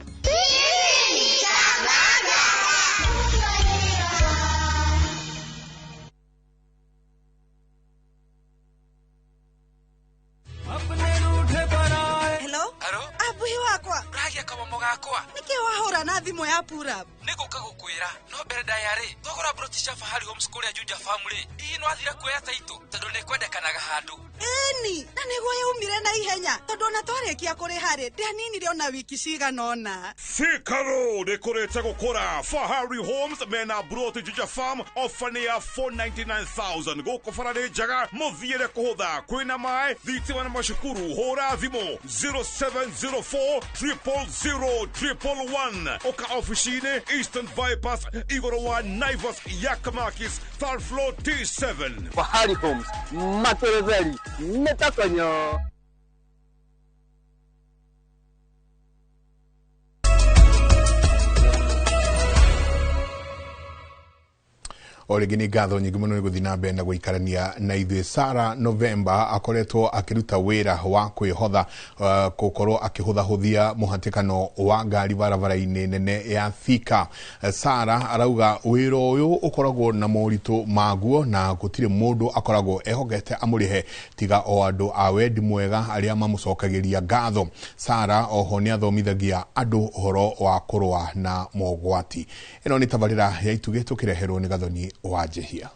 Nĩkĩ wahũra na thimũ ya purap? Nĩngũka gũkwĩra no mbere ndaya rĩ, twagũra broti cia Fahari Homes kũrĩa Juja Farm rĩ, hihi nĩwathire kuoya taitũ? Tondũ nĩkwendekanaga handũ. Ĩni, na nĩguo yaumire na ihenya tondũ ona twarĩkia kũrĩha rĩ, ndĩaninire ona wiki cigana ũna. Thika Road ĩkũrĩte gũkũra. Fahari Homes mena broti Juja Farm ofa nĩ ya 499,000. Gũkũ bara nĩ njega, mũthiĩre kũhũtha, kwĩna maĩ, thitima na macukuru. Hũra thimũ 0704 000 111. Ũka ofici-inĩ Eastern Bypass igũrũ wa Naivas Yakamakis third floor T7. Fahari Homes materetheri metakonyo. O rĩngĩ nĩ ngatho nyingĩ mũno nĩ gũthiĩ na mbere na gũikarania na ithuĩ. Sarah November akoretwo akĩruta wĩra wa kwĩhotha, gũkorwo akĩhũthahũthia mũhatĩkano wa ngari barabara-inĩ nene ya Thika. Sarah arauga wĩra ũyũ ũkoragwo na moritũ maguo na gũtirĩ mũndũ akoragwo ehokete amũrĩhe tiga o andũ a wendi mwega arĩa mamũcokagĩria ngatho. Sarah oho nĩ athomithagia andũ ũhoro wa kũrũa na mogwati. Ĩno nĩ tabarĩra ya Itugĩ tũkĩreherwo nĩ Gathoni wa Njehia.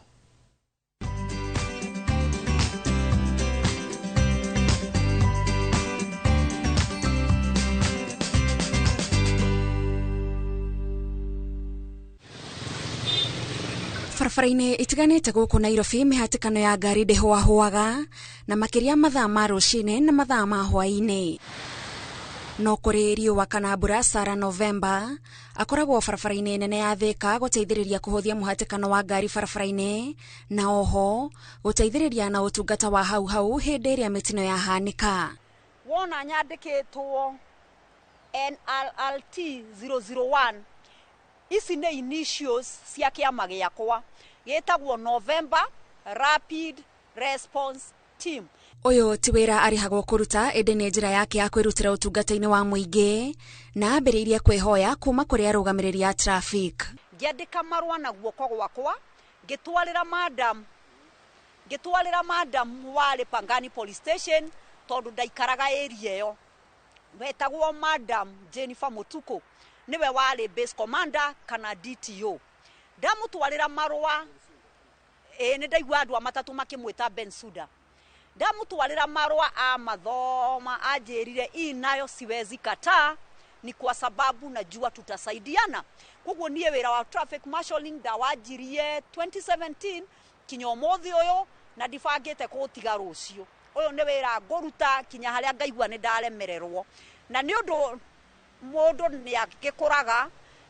Barabara-inĩ itiganĩte gũkũ Nairobi, mĩhatĩkano ya ngari ndĩhũahũaga na makĩria mathaa ma rũcinĩ na mathaa ma hwaĩ-inĩ. No kũrĩ riũa kana mbura, Sarah November akoragwo barabara-inĩ nene ya Thika gũteithĩrĩria kũhũthia mũhatĩkano wa ngari barabara-inĩ na oho gũteithĩrĩria na ũtungata wa hau hau hĩndĩ ĩrĩa mĩtino yahanĩka. Wona nyandĩkĩtwo NRRT 001, ici nĩ initials cia kĩama gĩakwa gĩtagwo November Rapid Response Team. Ũyũ ti wĩra arĩhagwo kũruta, ĩndĩ nĩ njĩra yake ya kwĩrutĩra ũtungata-inĩ wa mũingĩ na ambĩrĩirie kwĩhoya kuma kũrĩ arũgamĩrĩri a traffic. Ngĩandĩka marũa na guoko gwakwa ngĩtwarĩra madam warĩ Pangani Police Station tondũ ndaikaraga area ĩyo, wetagwo Madam Jennifer Mutuku, nĩwe warĩ base commander kana DTO. Ndamũtwarĩra marũa, nĩ ndaigua andũ a matatũ makĩmwĩta Ben Suda. Ndamũtwarĩra marũa a mathoma, anjĩrire hii nayo siwezi kataa, ni kwa sababu najua tutasaidiana. Koguo niĩ wĩra wa traffic marshalling ndawanjirie 2017 kinya ũmũthĩ ũyũ na ndibangĩte kũũtiga rũciũ. Ũyũ nĩ wĩra ngũruta kinya harĩa ngaigua nĩ ndaremererwo, na nĩ ũndũ mũndũ nĩ agĩkũraga,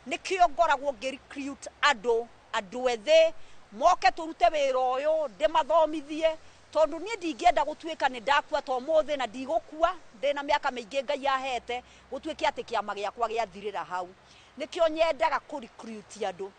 nĩkĩo ngoragwo ngĩ recruit andũ ethĩ moke tũrute wĩra ũyũ, ndĩmathomithie, tondũ niĩ ndingĩenda gũtuĩka nĩ ndakua ta ũmũthĩ na ndigũkua ndĩna mĩaka mĩingĩ Ngai ahete, gũtuĩke atĩ kĩama gĩakwa gĩathirĩra hau. Nĩkĩo nyendaga kũ recruit andũ.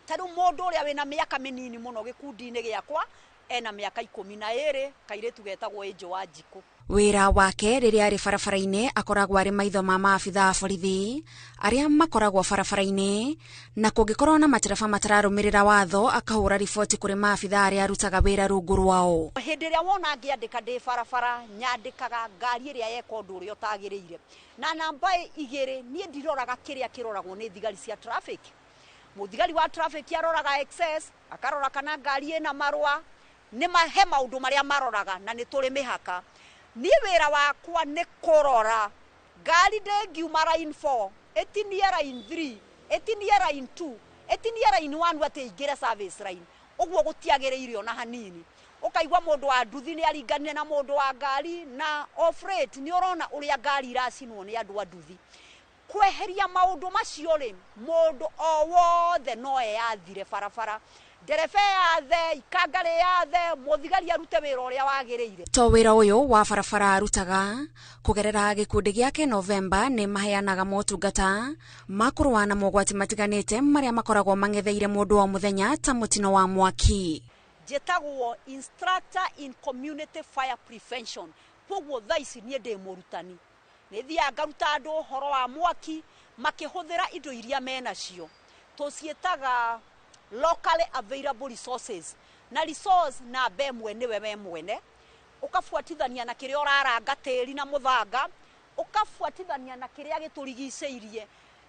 Ta rĩu mũndũ ũrĩa wĩna mĩaka mĩnini mũno gĩkundi-inĩ gĩakwa ena mĩaka 12, kairĩtu getagwo Angel wa Njikũ. Wĩra wake rĩrĩa arĩ barabara-inĩ akoragwo arĩ maitho ma maabitha a borithi arĩa makoragwo barabara-inĩ, na kũngĩkorwo na matereba matararũmĩrĩra watho akahũra riboti kũrĩ maabitha arĩa arutaga wĩra rungu rwao. Hĩndĩ ĩrĩa wona ngĩandĩka ndĩ barabara, nyandĩkaga ngari ĩrĩa yeka ũndũ ũrĩa ũtagĩrĩire. Na namba 2, niĩ ndiroraga kĩrĩa kĩroragwo nĩ thigari cia traffic. Mũthigari wa traffic aroraga excess, akarora kana ngari ĩna marũa, nĩ he maũndũ marĩa maroraga na nĩ tũrĩ mĩhaka. Niĩ wĩra wakwa nĩ kũrora ngari ndĩngiuma line 4 ĩtinie line 3 ĩtinie line 2 ĩtinie line 1 atĩ ĩingĩre service line. Ũguo gũtiagĩrĩire ona hanini. Ũkaigua mũndũ wa nduthi nĩ aringanire na mũndũ wa ngari, na off rate nĩ ũrona ũrĩa ngari iracinwo nĩ andũ a nduthi. Kweheria maũndũ macio rĩ, mũndũ o wothe no eyathire barabara, ndereba yathe, ikanga rĩyathe, mũthigari arute wĩra ũrĩa wagĩrĩire. To wĩra ũyũ wa barabara arutaga kũgerera gĩkundi gĩake November nĩ maheanaga motungata ma kũrũa na mogwati matiganĩte marĩa makoragwo mang'etheire mũndũ o mũthenya ta mũtino wa mwaki. Njĩtagwo instructor in community fire prevention, koguo thaa ici niĩ ndĩ mũrutani. Nĩ thiaga ngaruta andũ ũhoro wa mwaki makĩhũthĩra indo iria menacio, tũciĩtaga locally available resources, na resource namba ĩmwe nĩwe we mwene, ũkabuatithania na kĩrĩa ũraranga tĩri na mũthanga, ũkabuatithania na kĩrĩa gĩtũrigicĩirie.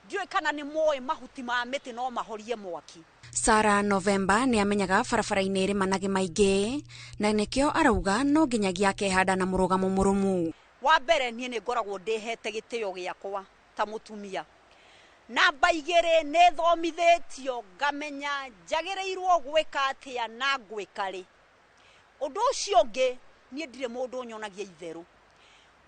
Ndiũĩ kana nĩ moĩ mahuti ma mĩtĩ no mahorie mwaki. Sarah Novemba nĩ amenyaga barabara-inĩ ĩrĩ managĩ maingĩ na nĩkĩo arauga no nginyagia akehanda na mũrũgamo mũrũmu. Wa mbere niĩ nĩ ngoragwo ndĩhete gĩtĩo gĩakwa ta mũtumia. Namba 2 nĩ thomithĩtio ngamenya njagĩrĩirwo gwĩka atĩa na ngwĩka rĩ. Ũndũ ũcio ũngĩ niĩ ndirĩ mũndũ ũnyonagia itherũ.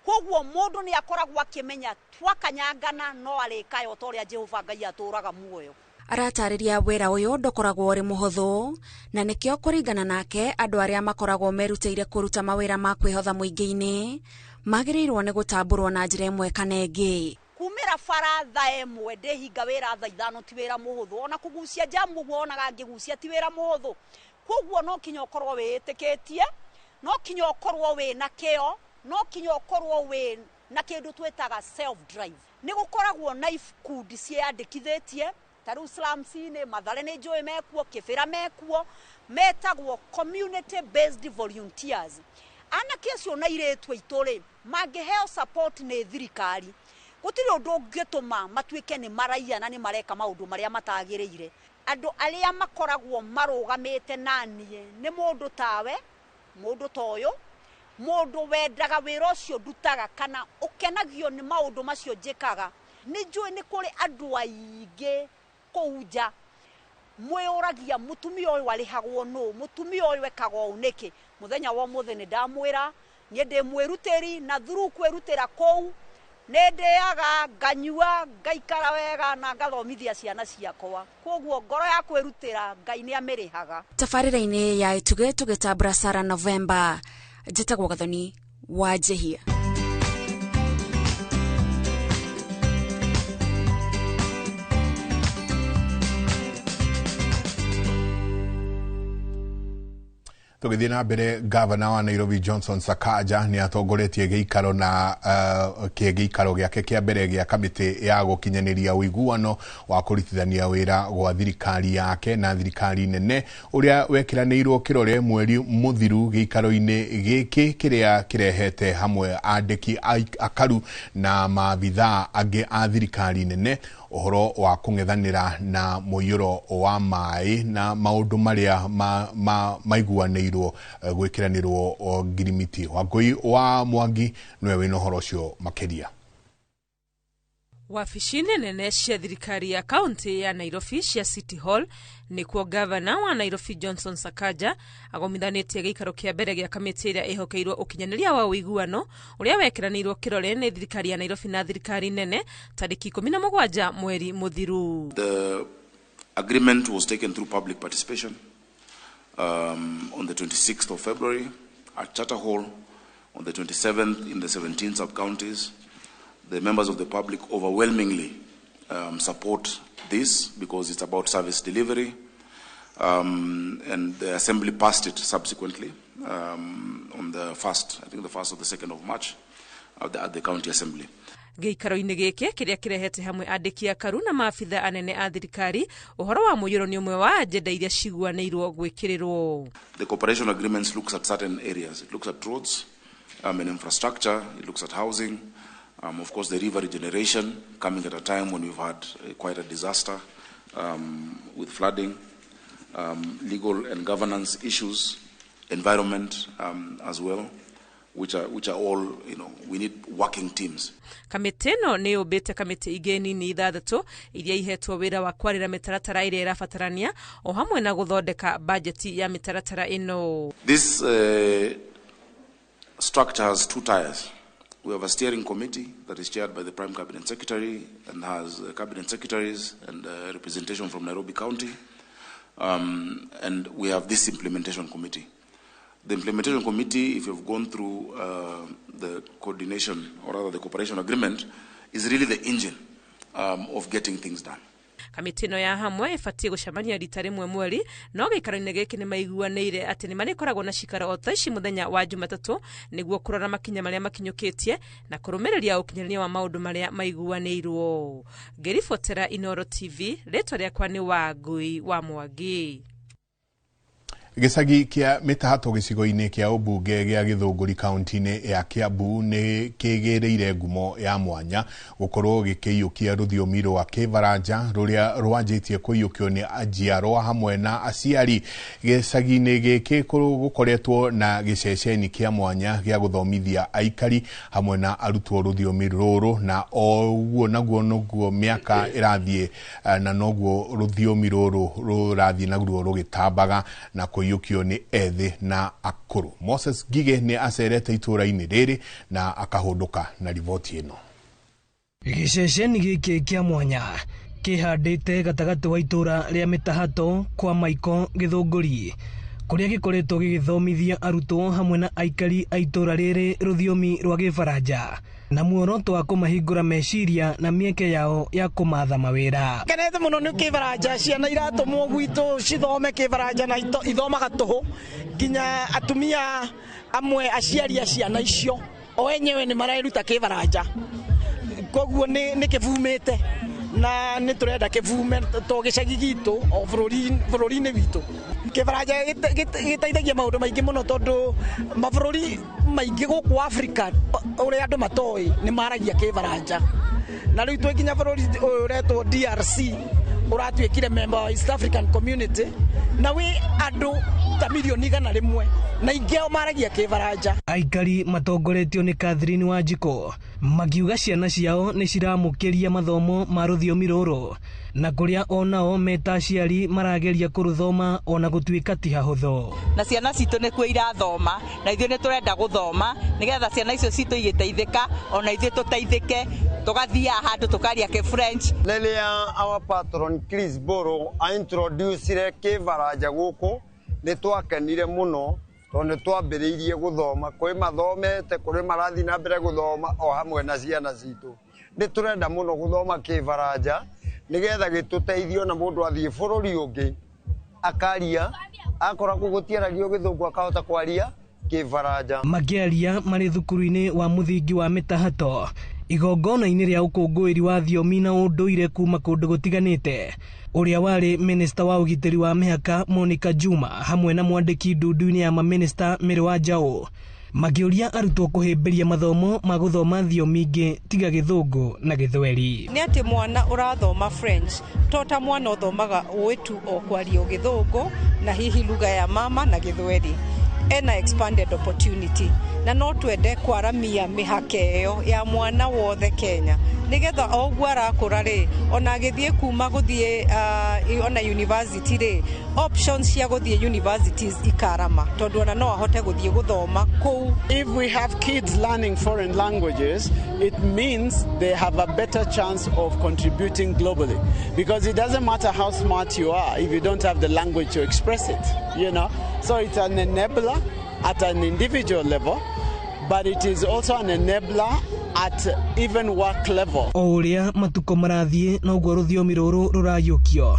Koguo mũndũ nĩ akoragwo akĩmenya twakanyangana no arĩkayo ta ũrĩa Jehova Ngai atũraga muoyo. Aratarĩria wĩra ũyũ ndũkoragwo ũrĩ mũhũthũ na nĩkĩo kũringana nake andũ arĩa makoragwo merutĩire kũruta mawĩra ma kwĩhotha mũingĩ-inĩ magĩrĩirwo nĩ gũtambũrwo na njĩra ĩmwe kana ĩngĩ. Kumĩra bara thaa 1 ndĩhinga wĩra thaa 5 ti wĩra mũhũthũ, ona kũgucia njamu ũguo wonaga ngĩgucia ti wĩra mũhũthũ. Koguo no kinya ũkorwo wĩĩtĩkĩtie, no kinya ũkorwo wĩna kĩo, no kinya ũkorwo wĩ na kĩndũ twĩtaga self drive. Nĩ gũkoragwo na ikundi ciĩyandĩkithĩtie ta rĩu slums-inĩ, Mathare nĩ njũĩ mekuo, Kĩbĩra mekuo, metagwo community based volunteers. Anake acio na airĩtu aitũ rĩ, mangĩheo support nĩ thirikari, gũtirĩ ũndũ ũngĩtũma matuĩke nĩ maraiya na nĩ mareka maũndũ marĩa matagĩrĩire. Andũ arĩa makoragwo marũgamĩte na niĩ nĩ mũndũ tawe, mũndũ ta ũyũ, mũndũ wendaga wĩra ũcio ndutaga kana ũkenagio nĩ maũndũ macio njĩkaga. Nĩ njũĩ nĩ kũrĩ andũ aingĩ kũu nja mwĩyũragia mũtumia ũyũ arĩhagwo nũ, mũtumia ũyũ ekaga ũũ nĩkĩ. Mũthenya wa ũmũthĩ nĩ ndamwĩra niĩ ndĩ mwĩrutĩri, na through kwĩrutĩra kũu nĩ ndĩaga, nganyua, ngaikara wega na ngathomithia ciana ciakwa. Koguo ngoro ya kwĩrutĩra Ngai nĩ amĩrĩhaga. Tabarĩra-inĩ ya Itugĩ tũgĩtambũra Sarah Novemba, njĩtagwo Gathoni wa Njehia. Tũgĩthiĩ na mbere, gavana wa Nairobi Johnson Sakaja nĩ atongoretie gĩikaro na gĩikaro gĩake kĩa mbere gĩa kamĩtĩ ya gũkinyanĩria ũiguano wa kũrutithania wĩra gwa thirikari yake na thirikari nene ũrĩa wekĩranĩirwo kĩrore mweri mũthiru gĩikaro-inĩ gĩkĩ kĩrĩa kĩrehete hamwe andĩki akaru na maabithaa angĩ a thirikari nene ũhoro wa kũng'ethanĩra na mũiyũro wa maĩ na maũndũ marĩa maiguanĩirwo gwĩkĩranĩrwo ngirimiti. Wangũi wa Mwangi nĩwe wĩna ũhoro ũcio makĩria. Wabici-inĩ nene cia thirikari ya kaunti ya Nairobi cia City Hall nĩkuo gavana wa Nairobi Johnson Sakaja agomithanĩtie gĩikaro kĩa mbere gĩa kamĩtĩ ĩrĩa ĩhokeirwo ũkinyanĩria wa ũiguano ũrĩa wekĩranĩirwo kĩrore nĩ thirikari ya Nairobi na thirikari nene tarĩki 17 mweri mũthiru. The agreement was taken through public participation on the 26th of February at Charter Hall, on the 27th in the 17 sub-counties. The members of the public overwhelmingly support this because it's about service delivery, and the Assembly passed it subsequently on the 1st, I think the 1st or the 2nd of March at the County Assembly. Gĩikaro-inĩ gĩkĩ kĩrĩa kĩrehete hamwe andĩki akaru na maabitha anene a thirikari ũhoro wa mũiyũro nĩ ũmwe wa agenda iria ciguanĩirwo gwĩkĩrĩrwo. The cooperation agreements looks at certain areas. It looks at roads and infrastructure, it looks at housing, of course the river regeneration coming at a time when we've had quite a disaster with flooding, legal and governance issues, environment as well, which are all, you know, we need working teams. Kamĩtĩ ĩno nĩ yũmbĩte kamĩtĩ ingĩ nini 6 iria ihetwo wĩra wa kwarĩra mĩtaratara ĩrĩa ĩrabatarania o hamwe na gũthondeka bajeti ya mĩtaratara ĩno. This structure has two tiers. We have a steering committee that is chaired by the Prime Cabinet Secretary and has cabinet secretaries and representation from Nairobi County. And we have this implementation committee. The implementation committee, if you've gone through the coordination, or rather the cooperation agreement, is really the engine of getting things done. Kamĩtĩ ĩno ya hamwe ĩbatiĩ gũcemania rita rĩmwe mweri, no gĩikaro-inĩ gĩkĩ nĩ maiguanĩire atĩ nĩ marĩkoragwo na cikaro o ta ici mũthenya wa Jumatatũ nĩguo kũrora makinya marĩa makinyũkĩtie na kũrũmĩrĩria ũkinyanĩria wa maũndũ marĩa maiguanĩirwo. Ngĩribotera Inooro TV, rĩtwa rĩakwa nĩ Wangui wa Mwangi. Gĩcagi kĩa Mĩtahato gĩcigo-inĩ kĩa ũmbunge gĩa Gĩthũngũri kaunti-inĩ ya Kiambu nĩ kĩgĩrĩire ngumo ya mwanya gũkorwo gĩkĩiyũkia rũthiomi rwa Kĩbaranja rũrĩa rwanjĩtie kũiyũkio nĩ njiarwa hamwe na aciari. Gĩcagi-inĩ gĩkĩ gũkoretwo na gĩceceni kĩa mwanya gĩa gũthomithia aikari hamwe na arutwo rũthiomi rũrũ, na o ũguo naguo noguo mĩaka ĩrathiĩ na noguo rũthiomi rũrũ rũrathiĩ naguo rũgĩtambaga na kũiyũkio nĩ ethĩ na akũrũ. Moses Ngige nĩ acerete itũũra-inĩ rĩrĩ na akahũndũka na riboti ĩno. Gĩceceni gĩkĩ kĩa mwanya kĩhandĩte gatagatĩ wa itũũra rĩa Mĩtahato kwa Maiko Gĩthũngũri, kũrĩa gĩkoretwo gĩgĩthomithia arutwo hamwe na aikari a itũũra rĩrĩ rũthiomi rwa Gĩbaranja na muoroto wa kũmahingũra meciria na mĩeke yao ya kũmatha mawĩra. Kenete mũno nĩ Kĩbaranja, ciana iratũmwo gwitũ cithome Kĩbaranja na ithomaga tũhũ, nginya atumia amwe aciari a ciana icio o enyewe nĩ mareruta Kĩbaranja, koguo nĩ kĩbumĩte na nĩ tũrenda kĩbume to gĩcagi gitũ o bũrũri-inĩ witũ. Kĩbaranja gĩteithagia maũndũ maingĩ mũno tondũ mabũrũri maingĩ gũkũ Afrika ũrĩa andũ matoĩ nĩ maragia Kĩbaranja, na rĩu twĩ nginya bũrũri ũyũ ũretwo DRC ũratuĩkire member wa East African Community na wĩ andũ ta milioni 100 na ingĩ ao maragia Kĩbaranja. Aikari matongoretio nĩ Catherine Wanjikũ makiuga ciana ciao nĩ ciramũkĩria mathomo ma rũthiomi rũrũ na kũrĩa onao meta aciari marageria kũrũthoma ona gũtuĩka ti hahũthũ. Na ciana citũ nĩkuo irathoma na ithuĩ nĩ tũrenda gũthoma nĩgetha ciana icio citũ igĩteithĩka ona ithuĩ tũteithĩke, tũgathiaga handũ tũkaria kĩ-French. Rĩrĩa our patron Chris Boro aintroducire Kĩbaranja gũkũ nĩ twakenire mũno tondũ nĩ twambĩrĩirie gũthoma, kwĩ mathomete, kũrĩ marathiĩ na mbere gũthoma o hamwe na ciana citũ. Nĩ tũrenda mũno gũthoma Kĩbaranja nĩgetha gĩtũteithie ona mũndũ athiĩ bũrũri ũngĩ akaria, akoragwo gũtiaragio Gĩthũngũ akahota kwaria Kĩbaranja. Makĩaria marĩ thukuru-inĩ wa mũthingi wa Mĩtahato igongona-inĩ rĩa ũkũngũĩri wa thiomi na ũndũire kuma kũndũ gũtiganĩte, ũrĩa warĩ minista wa ũgitĩri wa mĩhaka Monica Juma hamwe na mwandĩki ndundu-inĩ ya maminista Mary Wanjaũ makĩũria arutwo kũhĩmbĩria mathomo ma gũthoma thiomi ingĩ tiga Gĩthũngũ na Gĩthweri. Nĩ atĩ mwana ũrathoma French to ta mwana ũthomaga ũĩ tu o kwaria Gĩthũngũ na hihi lugha ya mama na Gĩthweri, ena expanded opportunity na no twende kwaramia mĩhaka ĩyo ya mwana wothe Kenya nĩgetha o ũguo arakũra rĩ ona agĩthiĩ kuma gũthiĩ ona university rĩ options cia gũthiĩ universities ikarama tondũ ona no ahote gũthiĩ gũthoma kũu. If we have kids learning foreign languages, it means they have a better chance of contributing globally, because it doesn't matter how smart you are if you don't have the language to express it, you know. So it's an enabler at an individual level, but it is also an enabler at even work level. O ũrĩa matukũ marathiĩ noguo rũthiomi rũrũ rũrayũkio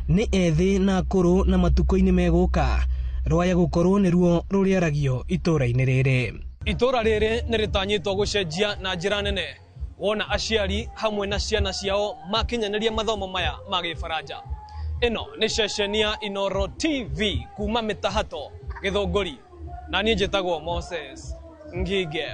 nĩ ethĩ na akũrũ, na matukũ-inĩ megũka rwaya gũkorwo nĩruo rũrĩaragio itũũra-inĩ rĩrĩ. Itũũra rĩrĩ nĩ rĩtanyĩtwo gũcenjia na njĩra nene wona aciari hamwe na ciana ciao makinyanĩria mathomo maya ma Gĩbaranja. Ĩno nĩ ceceni ya Inooro TV kuma Mĩtahato Gĩthũngũri, na niĩ njĩtagwo Moses Ngige.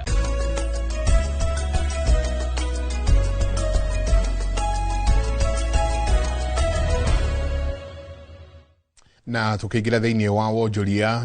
Na tukiingira thiini wa wonjoria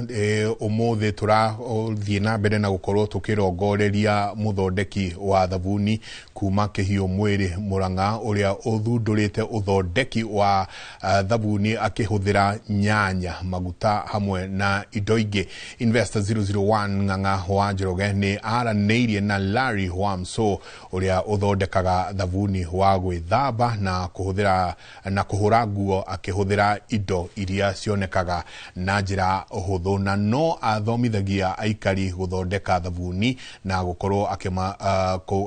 umuthi turathie na mbere na gukorwo tukirongoreria muthondeki wa thabuni kuma Kĩhiũ Mwĩrĩ Murang'a uria uthundurite uthondeki wa thabuni akihuthira nyanya, maguta hamwe na indo ingĩ. Investor 001 Ng'ang'a wa Njoroge ni aranĩirie na Larry Wamso uria uthondekaga thabuni wa gwĩthamba na kuhuthira na kuhura nguo akihuthira indo iria cionekaga na njĩra hũthũ, na no athomithagia aikari gũthondeka thabuni na gũkorwo akĩma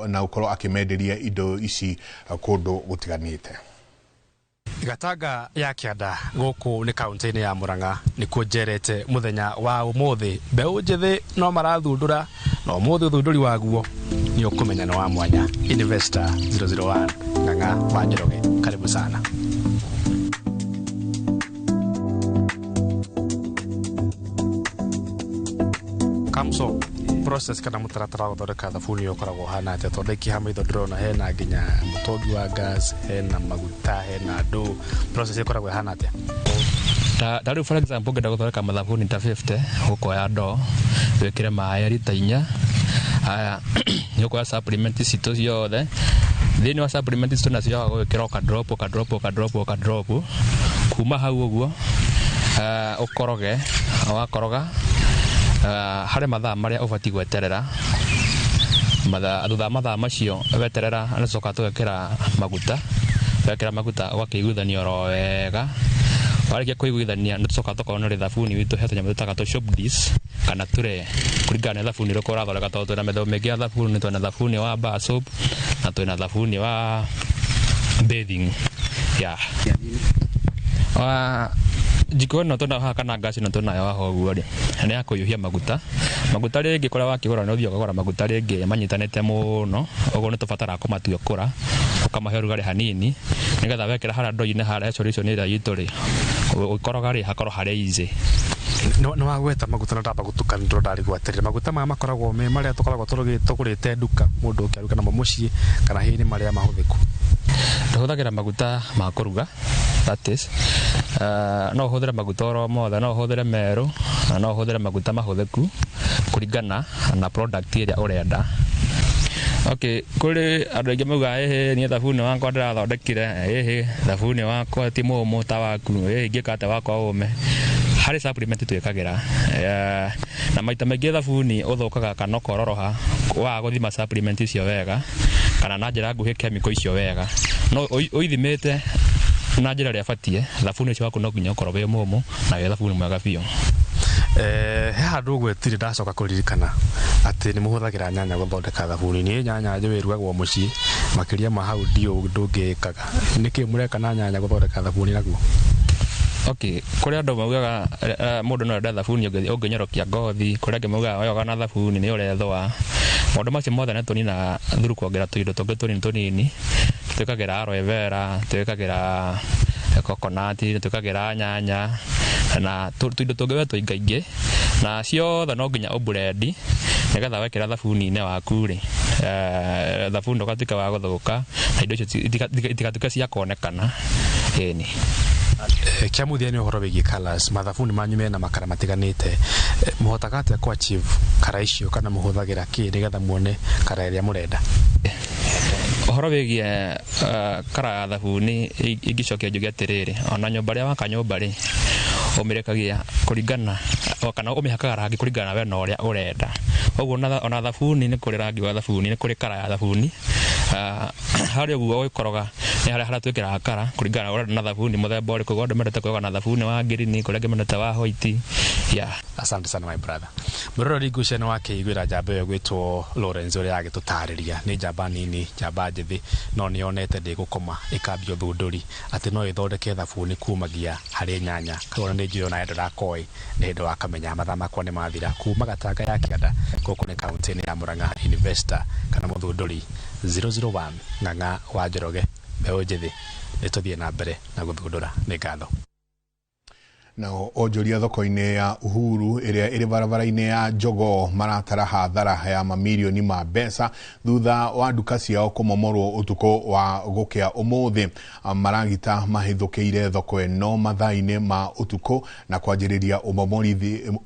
na gũkorwo akĩmenderia indo ici kũndũ gũtiganĩte. Gatanga ya kĩanda gũkũ nĩ kaunti-inĩ ya Murang'a nĩkuo njerete mũthenya wa ũmũthĩ. Mbeũ njĩthĩ no marathundũra na ũmũthĩ ũthundũri waguo nĩ ũkũmenya nĩ wa mwanya. Investor 001 Ng'ang'a wa Njoroge, karibu sana. Kamso process kana mũtaratara wa gũthondeka thabuni ũkoragwo ũhana atĩa? Tondũ ndaikia maitho ndĩrona hena nginya mũtũngi wa gas, hena maguta, hena ndũ. Process ĩkoragwo ĩhana atĩa? Ta rĩu for example ũngĩenda gũthondeka mathabuni ta 50, ũkoya ndoo wĩkĩre maĩ rita 4. Haya, nĩ ũkoya supplement citũ ciothe. Thĩinĩ wa supplement citũ nacio gwĩkĩra o drop o drop o drop o drop. Kuma hau ũguo ũkoroge, wakoroga harĩ mathaa marĩa ũbatiĩ gweterera. Thutha wa mathaa macio weterera, nĩtũcokaga tũgekĩra maguta. Wekĩra maguta ũgakĩiguithania oro wega. Warĩkia kũiguithania nĩtũcokaga tũkonora thabuni witũ he tũnyamũ twĩtaga tũ shop dish kana tũre kũringana na thabuni ũrĩkũ ũrathondeka, tondũ twĩna mĩthemba mĩingĩ ya thabuni. Twĩna thabuni wa bar soap na twĩna thabuni wa bathing. Yeah. Jiko ĩno twĩnayo haha kana gas ĩno twĩnayo haha ũguo rĩ, nĩ ya kũhiũhia maguta. Maguta rĩngĩ kũrĩa wakĩgũra nĩ ũthiaga ũkagũra maguta rĩngĩ manyitanĩte mũno, ũguo nĩ tũbataraga kũmatuĩkũra, ũkamahe ũrugarĩ hanini, nĩgetha wekĩra harĩa ndoo-inĩ harĩa solution ĩrĩa itũ rĩ, ũgĩkoroga rĩ, hakorwo harĩ easy. Nĩ wagweta maguta na ndamba gũtukania ndĩrona ndarigwo atĩrĩrĩ, maguta maya makoragwo me marĩa tũkoragwo tũgũrĩte nduka mũndũ ũkĩaruga namo mũciĩ, kana hihi nĩ marĩa mahũthĩku? Tũhũthagĩra maguta ma kũruga, that is, no ũhũthĩre maguta oro mothe, no ũhũthĩre merũ na no ũhũthĩre maguta mahũthĩku kũringana na product ĩrĩa ũrenda. Okay, kũrĩ andũ aingĩ maugaga ĩhĩ niĩ thabuni wakwa ndĩrathondekire, ĩhĩ thabuni wakwa ti mũmũ ta waku, ĩhĩ ingĩka atĩa wakwa ũme. Harĩ supplement twĩkagĩra, na maita maingĩ thabuni ũthũkaga kana ũkororoha waga gũthima supplement icio wega kana na njĩra nguhĩ chemical icio wega. No ũithimĩte na njĩra ĩrĩa ĩbatiĩ, thabuni ũcio waku no nginya ũkorwo wĩ mũmũ na wĩ thabuni mwega biũ. He handũ ũgwetire ndacoka kũririkana atĩ nĩ mũhũthagĩra nyanya gũthondeka thabuni. Niĩ nyanya njũĩ ĩrugagwo mũciĩ, makĩria ma hau ndiũĩ ndũngĩkaga. Nĩkĩ mũreka na nyanya gũthondeka thabuni naguo? Okay, kũrĩ andũ maugaga mũndũ no ende thabuni ũngĩnyorokia ngothi, kũrĩ angĩ maugaga weyoga na thabuni nĩ ũrethũa. Maũndũ macio mothe nĩ tũninaga through kuongerera tũindo tũngĩ tũnini tũnini. Twĩkagĩra aloe vera, twĩkagĩra coconut, twĩkagĩra nyanya na tũindo tũngĩ we tũingaingĩ, na ciothe no nginya ũblend nĩgetha wekĩra thabuni-inĩ waku rĩ, thabuni ndũgatuĩke wa gũthũka na indo icio itigatuĩke cia kuonekana. Ĩni. Kĩa mũthia nĩ ũhoro wĩgiĩ colours. Mathabuni manyu mena makara matiganĩte, mũhotaga atĩa kũ achieve kara icio kana mũhũthagĩra kĩ nĩgetha muone kara ĩrĩa mũrenda? Ũhoro wĩgiĩ kara ya thabuni ingĩcokia njuge atĩrĩrĩ, ona nyũmba ĩrĩa waka nyũmba rĩ, ũmĩrekagia kũringana kana ũmĩhakaga rangi kũringana na we na ũrĩa ũrenda. Ũguo ona thabuni nĩ kũrĩ rangi wa thabuni, nĩ kũrĩ kara ya thabuni. Harĩa ũguo ũgĩkoroga nĩ harĩa harĩa twĩkĩraga kara kũringana na ũrenda na thabuni mũthemba ũrĩkũ. Andũ mendete kwĩyoga na thabuni wa ngirini, kũrĩ angĩ mendete wa white. Yeah. Asante sana my brother. Mũroreri ngwĩciria nĩ wakĩiguĩra njamba ĩyo ĩgwĩtwo Lawrence ũrĩa agĩtũtarĩria. Nĩ njamba nini, njamba njĩthĩ, no nĩ yonete ndĩgũkoma ĩkambia ũthundũri atĩ no ĩthondeke thabuni kumagia harĩ nyanya. Koguo nĩ njũĩ onawe ndũrakoĩ, nĩ hĩndĩ wakamenya. Mathaa makwa nĩ mathira. Kuma Gatanga ya Kĩanda gũkũ nĩ kaũntĩ-inĩ ya Murang'a, investor kana mũthundũri 001 Ng'ang'a wa Njoroge, mbeũ njĩthĩ, nĩ tũthiĩ na mbere na gũthundũra. Nĩ ngatho. Nao onjoria thoko-inĩ ya Uhuru ĩrĩa ĩrĩ barabara-inĩ ya Jogoo maratara hathara ya mamirioni ma mbeca thutha wa nduka ciao kũmomorwo ũtukũ wa gũkĩa ũmũthĩ. Maragita mahithũkĩire thoko ĩno mathaa-inĩ ma ũtukũ na kwanjĩrĩria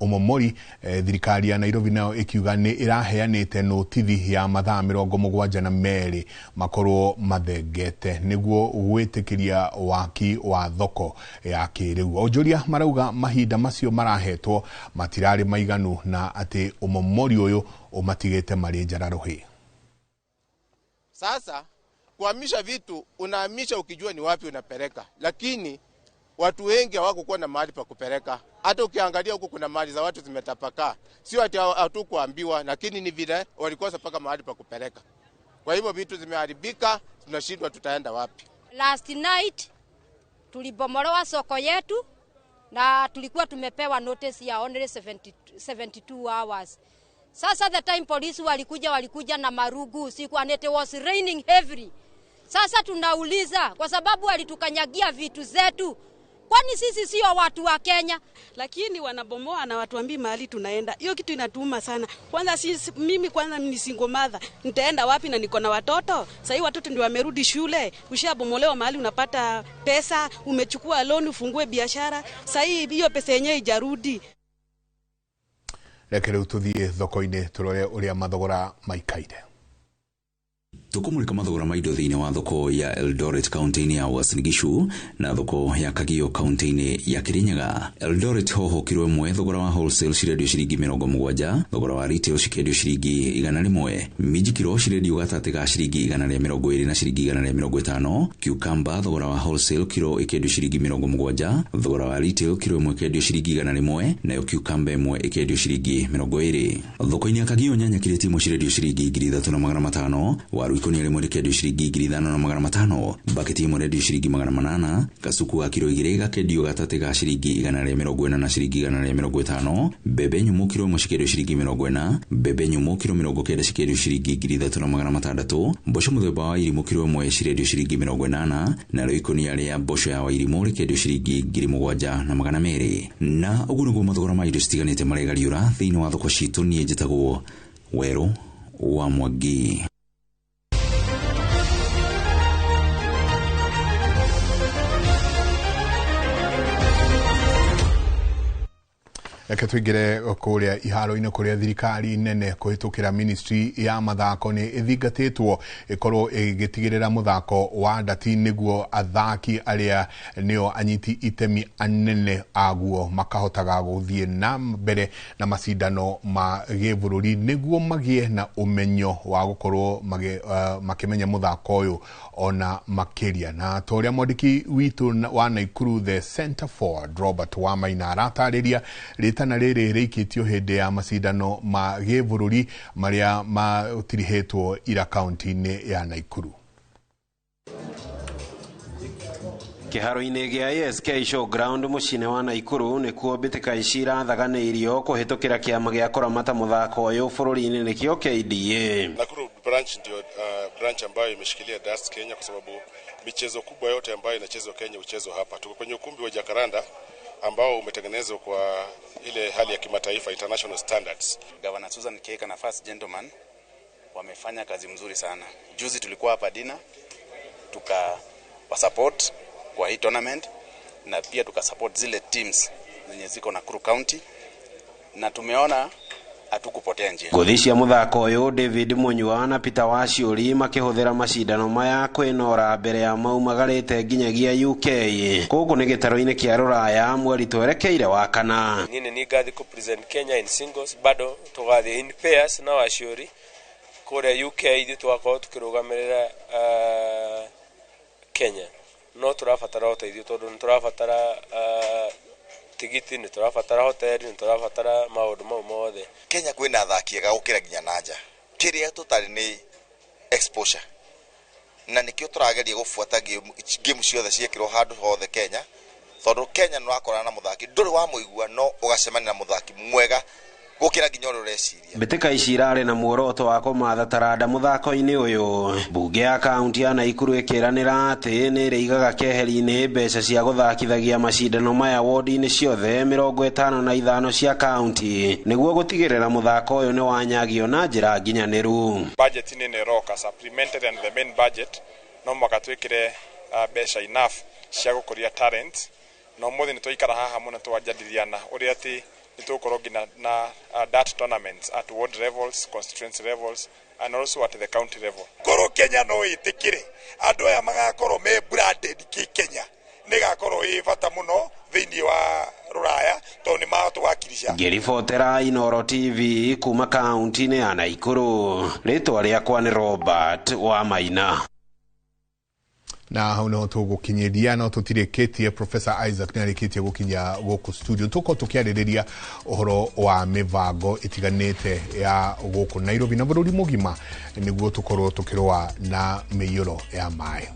ũmomori. Thirikari ya Nairobi nayo ĩkiuga nĩ ĩraheanĩte notithi ya mathaa 72 makorwo mathengete nĩguo gwĩtĩkĩria waki wa thoko ya kĩrĩu. Onjoria marauga mahinda macio marahetwo matirarĩ maiganu na atĩ ũmomori ũyũ ũmatigĩte marĩ njara rũhĩ. Sasa kuhamisha vitu unahamisha ukijua ni wapi unapeleka, lakini watu wengi hawakukuwa na mahali pa kupeleka. Hata ukiangalia huku kuna mali za watu zimetapakaa, sio ati hatukuambiwa, lakini ni vile walikosa paka mahali pa kupeleka. Kwa hivyo vitu zimeharibika, tunashindwa tutaenda wapi. Last night tulibomolewa soko yetu na tulikuwa tumepewa notice ya only 72 hours. Sasa the time polisi walikuja na marugu usiku and it was raining heavily. Sasa tunauliza kwa sababu walitukanyagia vitu zetu. Kwani sisi sio watu wa Kenya? Lakini wanabomoa na watuambii mahali tunaenda. Hiyo kitu inatuuma sana. Kwanza sisi, mimi kwanza ni single mother. Nitaenda wapi na niko na watoto? Sasa hivi watoto ndio wamerudi shule. Ushabomolewa mahali unapata pesa, umechukua loan ufungue biashara. Sasa hiyo pesa yenyewe haijarudi. Reke rĩu tũthiĩ thoko-inĩ tũrore ũrĩa mathogora maikaire. Tukumulika mathogora ma indo thĩinĩ wa thoko ya Eldoret kaunti-inĩ ya Uasin Gishu na thoko ya Kagio kaunti-inĩ ya Kirinyaga. Eldoret hoho kiro ĩmwe thogora wa wholesale cirendio ciringi 70, thogora wa retail cikendio ciringi 100, minji kiro cirendio gatagatĩ ga ciringi 120 na ciringi 150, cucumber thogora wa wholesale kiro ĩkendio ciringi 70, thogora wa retail kiro ĩmwe ĩkendio ciringi 100, nayo cucumber ĩmwe ĩkendio ciringi 20. Thoko-inĩ ya Kagio nyanya kirĩti ĩmwe cirendio ciringi 3500, waru ikonia rimwe rĩkendio ciringi 5500, baketi ĩmwe rendio ciringi 800, kasuku ga kiro 2 gakendio gatagatĩ ga ciringi 140 na ciringi 150, mbembe nyũmũ kiro ĩmwe cikendio ciringi 40, mbembe nyũmũ kiro 90 cikendio ciringi 3600, mboco mũthemba wa irimũ kiro ĩmwe cirendio ciringi 80, narĩo ikonia rĩa mboco ya wairimũ rĩkendio ciringi 7200. Na ũguo nĩguo mathogora ma indo citiganĩte maregariũra thĩinĩ wa thoko citũ. Niĩ njĩtagwo Werũ wa Mwangi. Reke tuingire kuria iharo-inĩ kuria thirikari nene kũhĩtũkĩra ministry ya mathako nĩ ĩthingatĩtwo ĩkorwo ĩgĩtigĩrĩra mũthako wa ndati nĩguo athaki arĩa nĩo anyiti itemi anene aguo makahotaga gũthiĩ na mbere na macindano ma gĩbũrũri nĩguo magĩe na ũmenyo wa gũkorwo makĩmenya mũthako ũyũ ona makĩria. Na ta ũrĩa mwandĩki witũ wa Naikuru the Center Forward Robert Wamaina aratarĩria, rĩtana rĩrĩ rĩikĩtio hĩndĩ ya macindano ma gĩbũrũri marĩa matirihĩtwo ira kaunti-inĩ ya Naikuru. Kĩharo-inĩ gĩa ASK Showground mũciĩ-inĩ wa Naikuru nĩkuo mbĩtĩka ici irathaganĩirio kũhĩtũkĩra kĩama gĩa kũramata mũthako ũyũ bũrũri-inĩ nĩkĩo KDA. Nakuru branch ndio branch ambayo imeshikilia Darts Kenya kwa sababu michezo kubwa yote ambayo inachezwa Kenya huchezwa hapa. Tuko kwenye ukumbi wa Jacaranda ambao umetengenezwa kwa ile hali ya kimataifa, international standards. Governor Susan Kihika na First Gentleman wamefanya kazi mzuri sana. Juzi tulikuwa hapa dina tukawasupport kwa hii tournament na pia tukasupport zile teams zenye ziko Nakuru County na tumeona hatukupotea njia. Ngũthi cia mũthako ũyũ David Munyua na Peter Waciũri makĩhũthĩra macindano maya kwĩnora mbere ya maumagarĩte nginyagia UK. Gũkũ nĩ gĩtarũ-inĩ kĩa Rũraya mweri twerekeire wa kana. Niĩ nĩ ngathi kũ present Kenya in singles, bado tũgathiĩ in pairs na Waciũri kũrĩa UK, ithuĩ tũgakorwo tũkĩrũgamĩrĩra Kenya. No tũrabatara ũteithio tondũ nĩ tũrabatara tigiti, nĩ tũrabatara hoteli, nĩ tũrabatara maũndũ mau mothe. Kenya kwĩna athaki ega gũkĩra nginya na nja. Kĩrĩa tũtarĩ nĩ exposure, na nĩkĩo tũrageria gũbuata game ciothe ciĩkĩrwo handũ hothe Kenya, tondũ Kenya nĩ wakorana na mũthaki ndũrĩ wa mũigua no ũgacemania na mũthaki mwega gũkĩra nginya ũrĩa ũreciria. Mbĩtĩka ici irarĩ na muoroto wa kũmatha taranda mũthako-inĩ ũyũ. Mbunge ya kaunti ya Naikuru ĩkĩranĩra atĩ nĩ ĩrĩigaga keheri-inĩ mbeca cia gũthakithagia macindano maya wodi-inĩ ciothe 55 cia kaunti nĩguo gũtigĩrĩra mũthako ũyũ nĩ wanyagio na njĩra nginyanĩru. Budget nĩ ĩroka supplemented and the main budget no mũhaka twĩkĩre mbeca enough cia gũkũria talent, na ũmũthĩ nĩ twaikara haha mũno twanjadiliana ũrĩa atĩ nĩtũgũkorwo nginya na dart tournaments at ward levels, constituency levels and also at the county level. Korwo Kenya no ĩtĩkĩre andũ aya magakorwo me branded kĩ Kenya nĩgakorwo ĩ bata mũno thĩinĩ wa Rũraya tondũ nĩ matũwakilisha. Ngĩribotera Inooro TV kuma kaunti-inĩ ya Naikuru, rĩtwa rĩakwa nĩ Robert Wamaina. Na hau no tũgũkinyĩria no tũtirĩkĩtie. Professor Isaac nĩ arĩkĩtie gũkinya gũkũ studio, tũkorwo tũkĩarĩrĩria ũhoro wa mĩbango ĩtiganĩte ya gũkũ Nairobi na bũrũri mũgima nĩguo tũkorwo tũkĩrũa na mĩiyũro ya maĩ.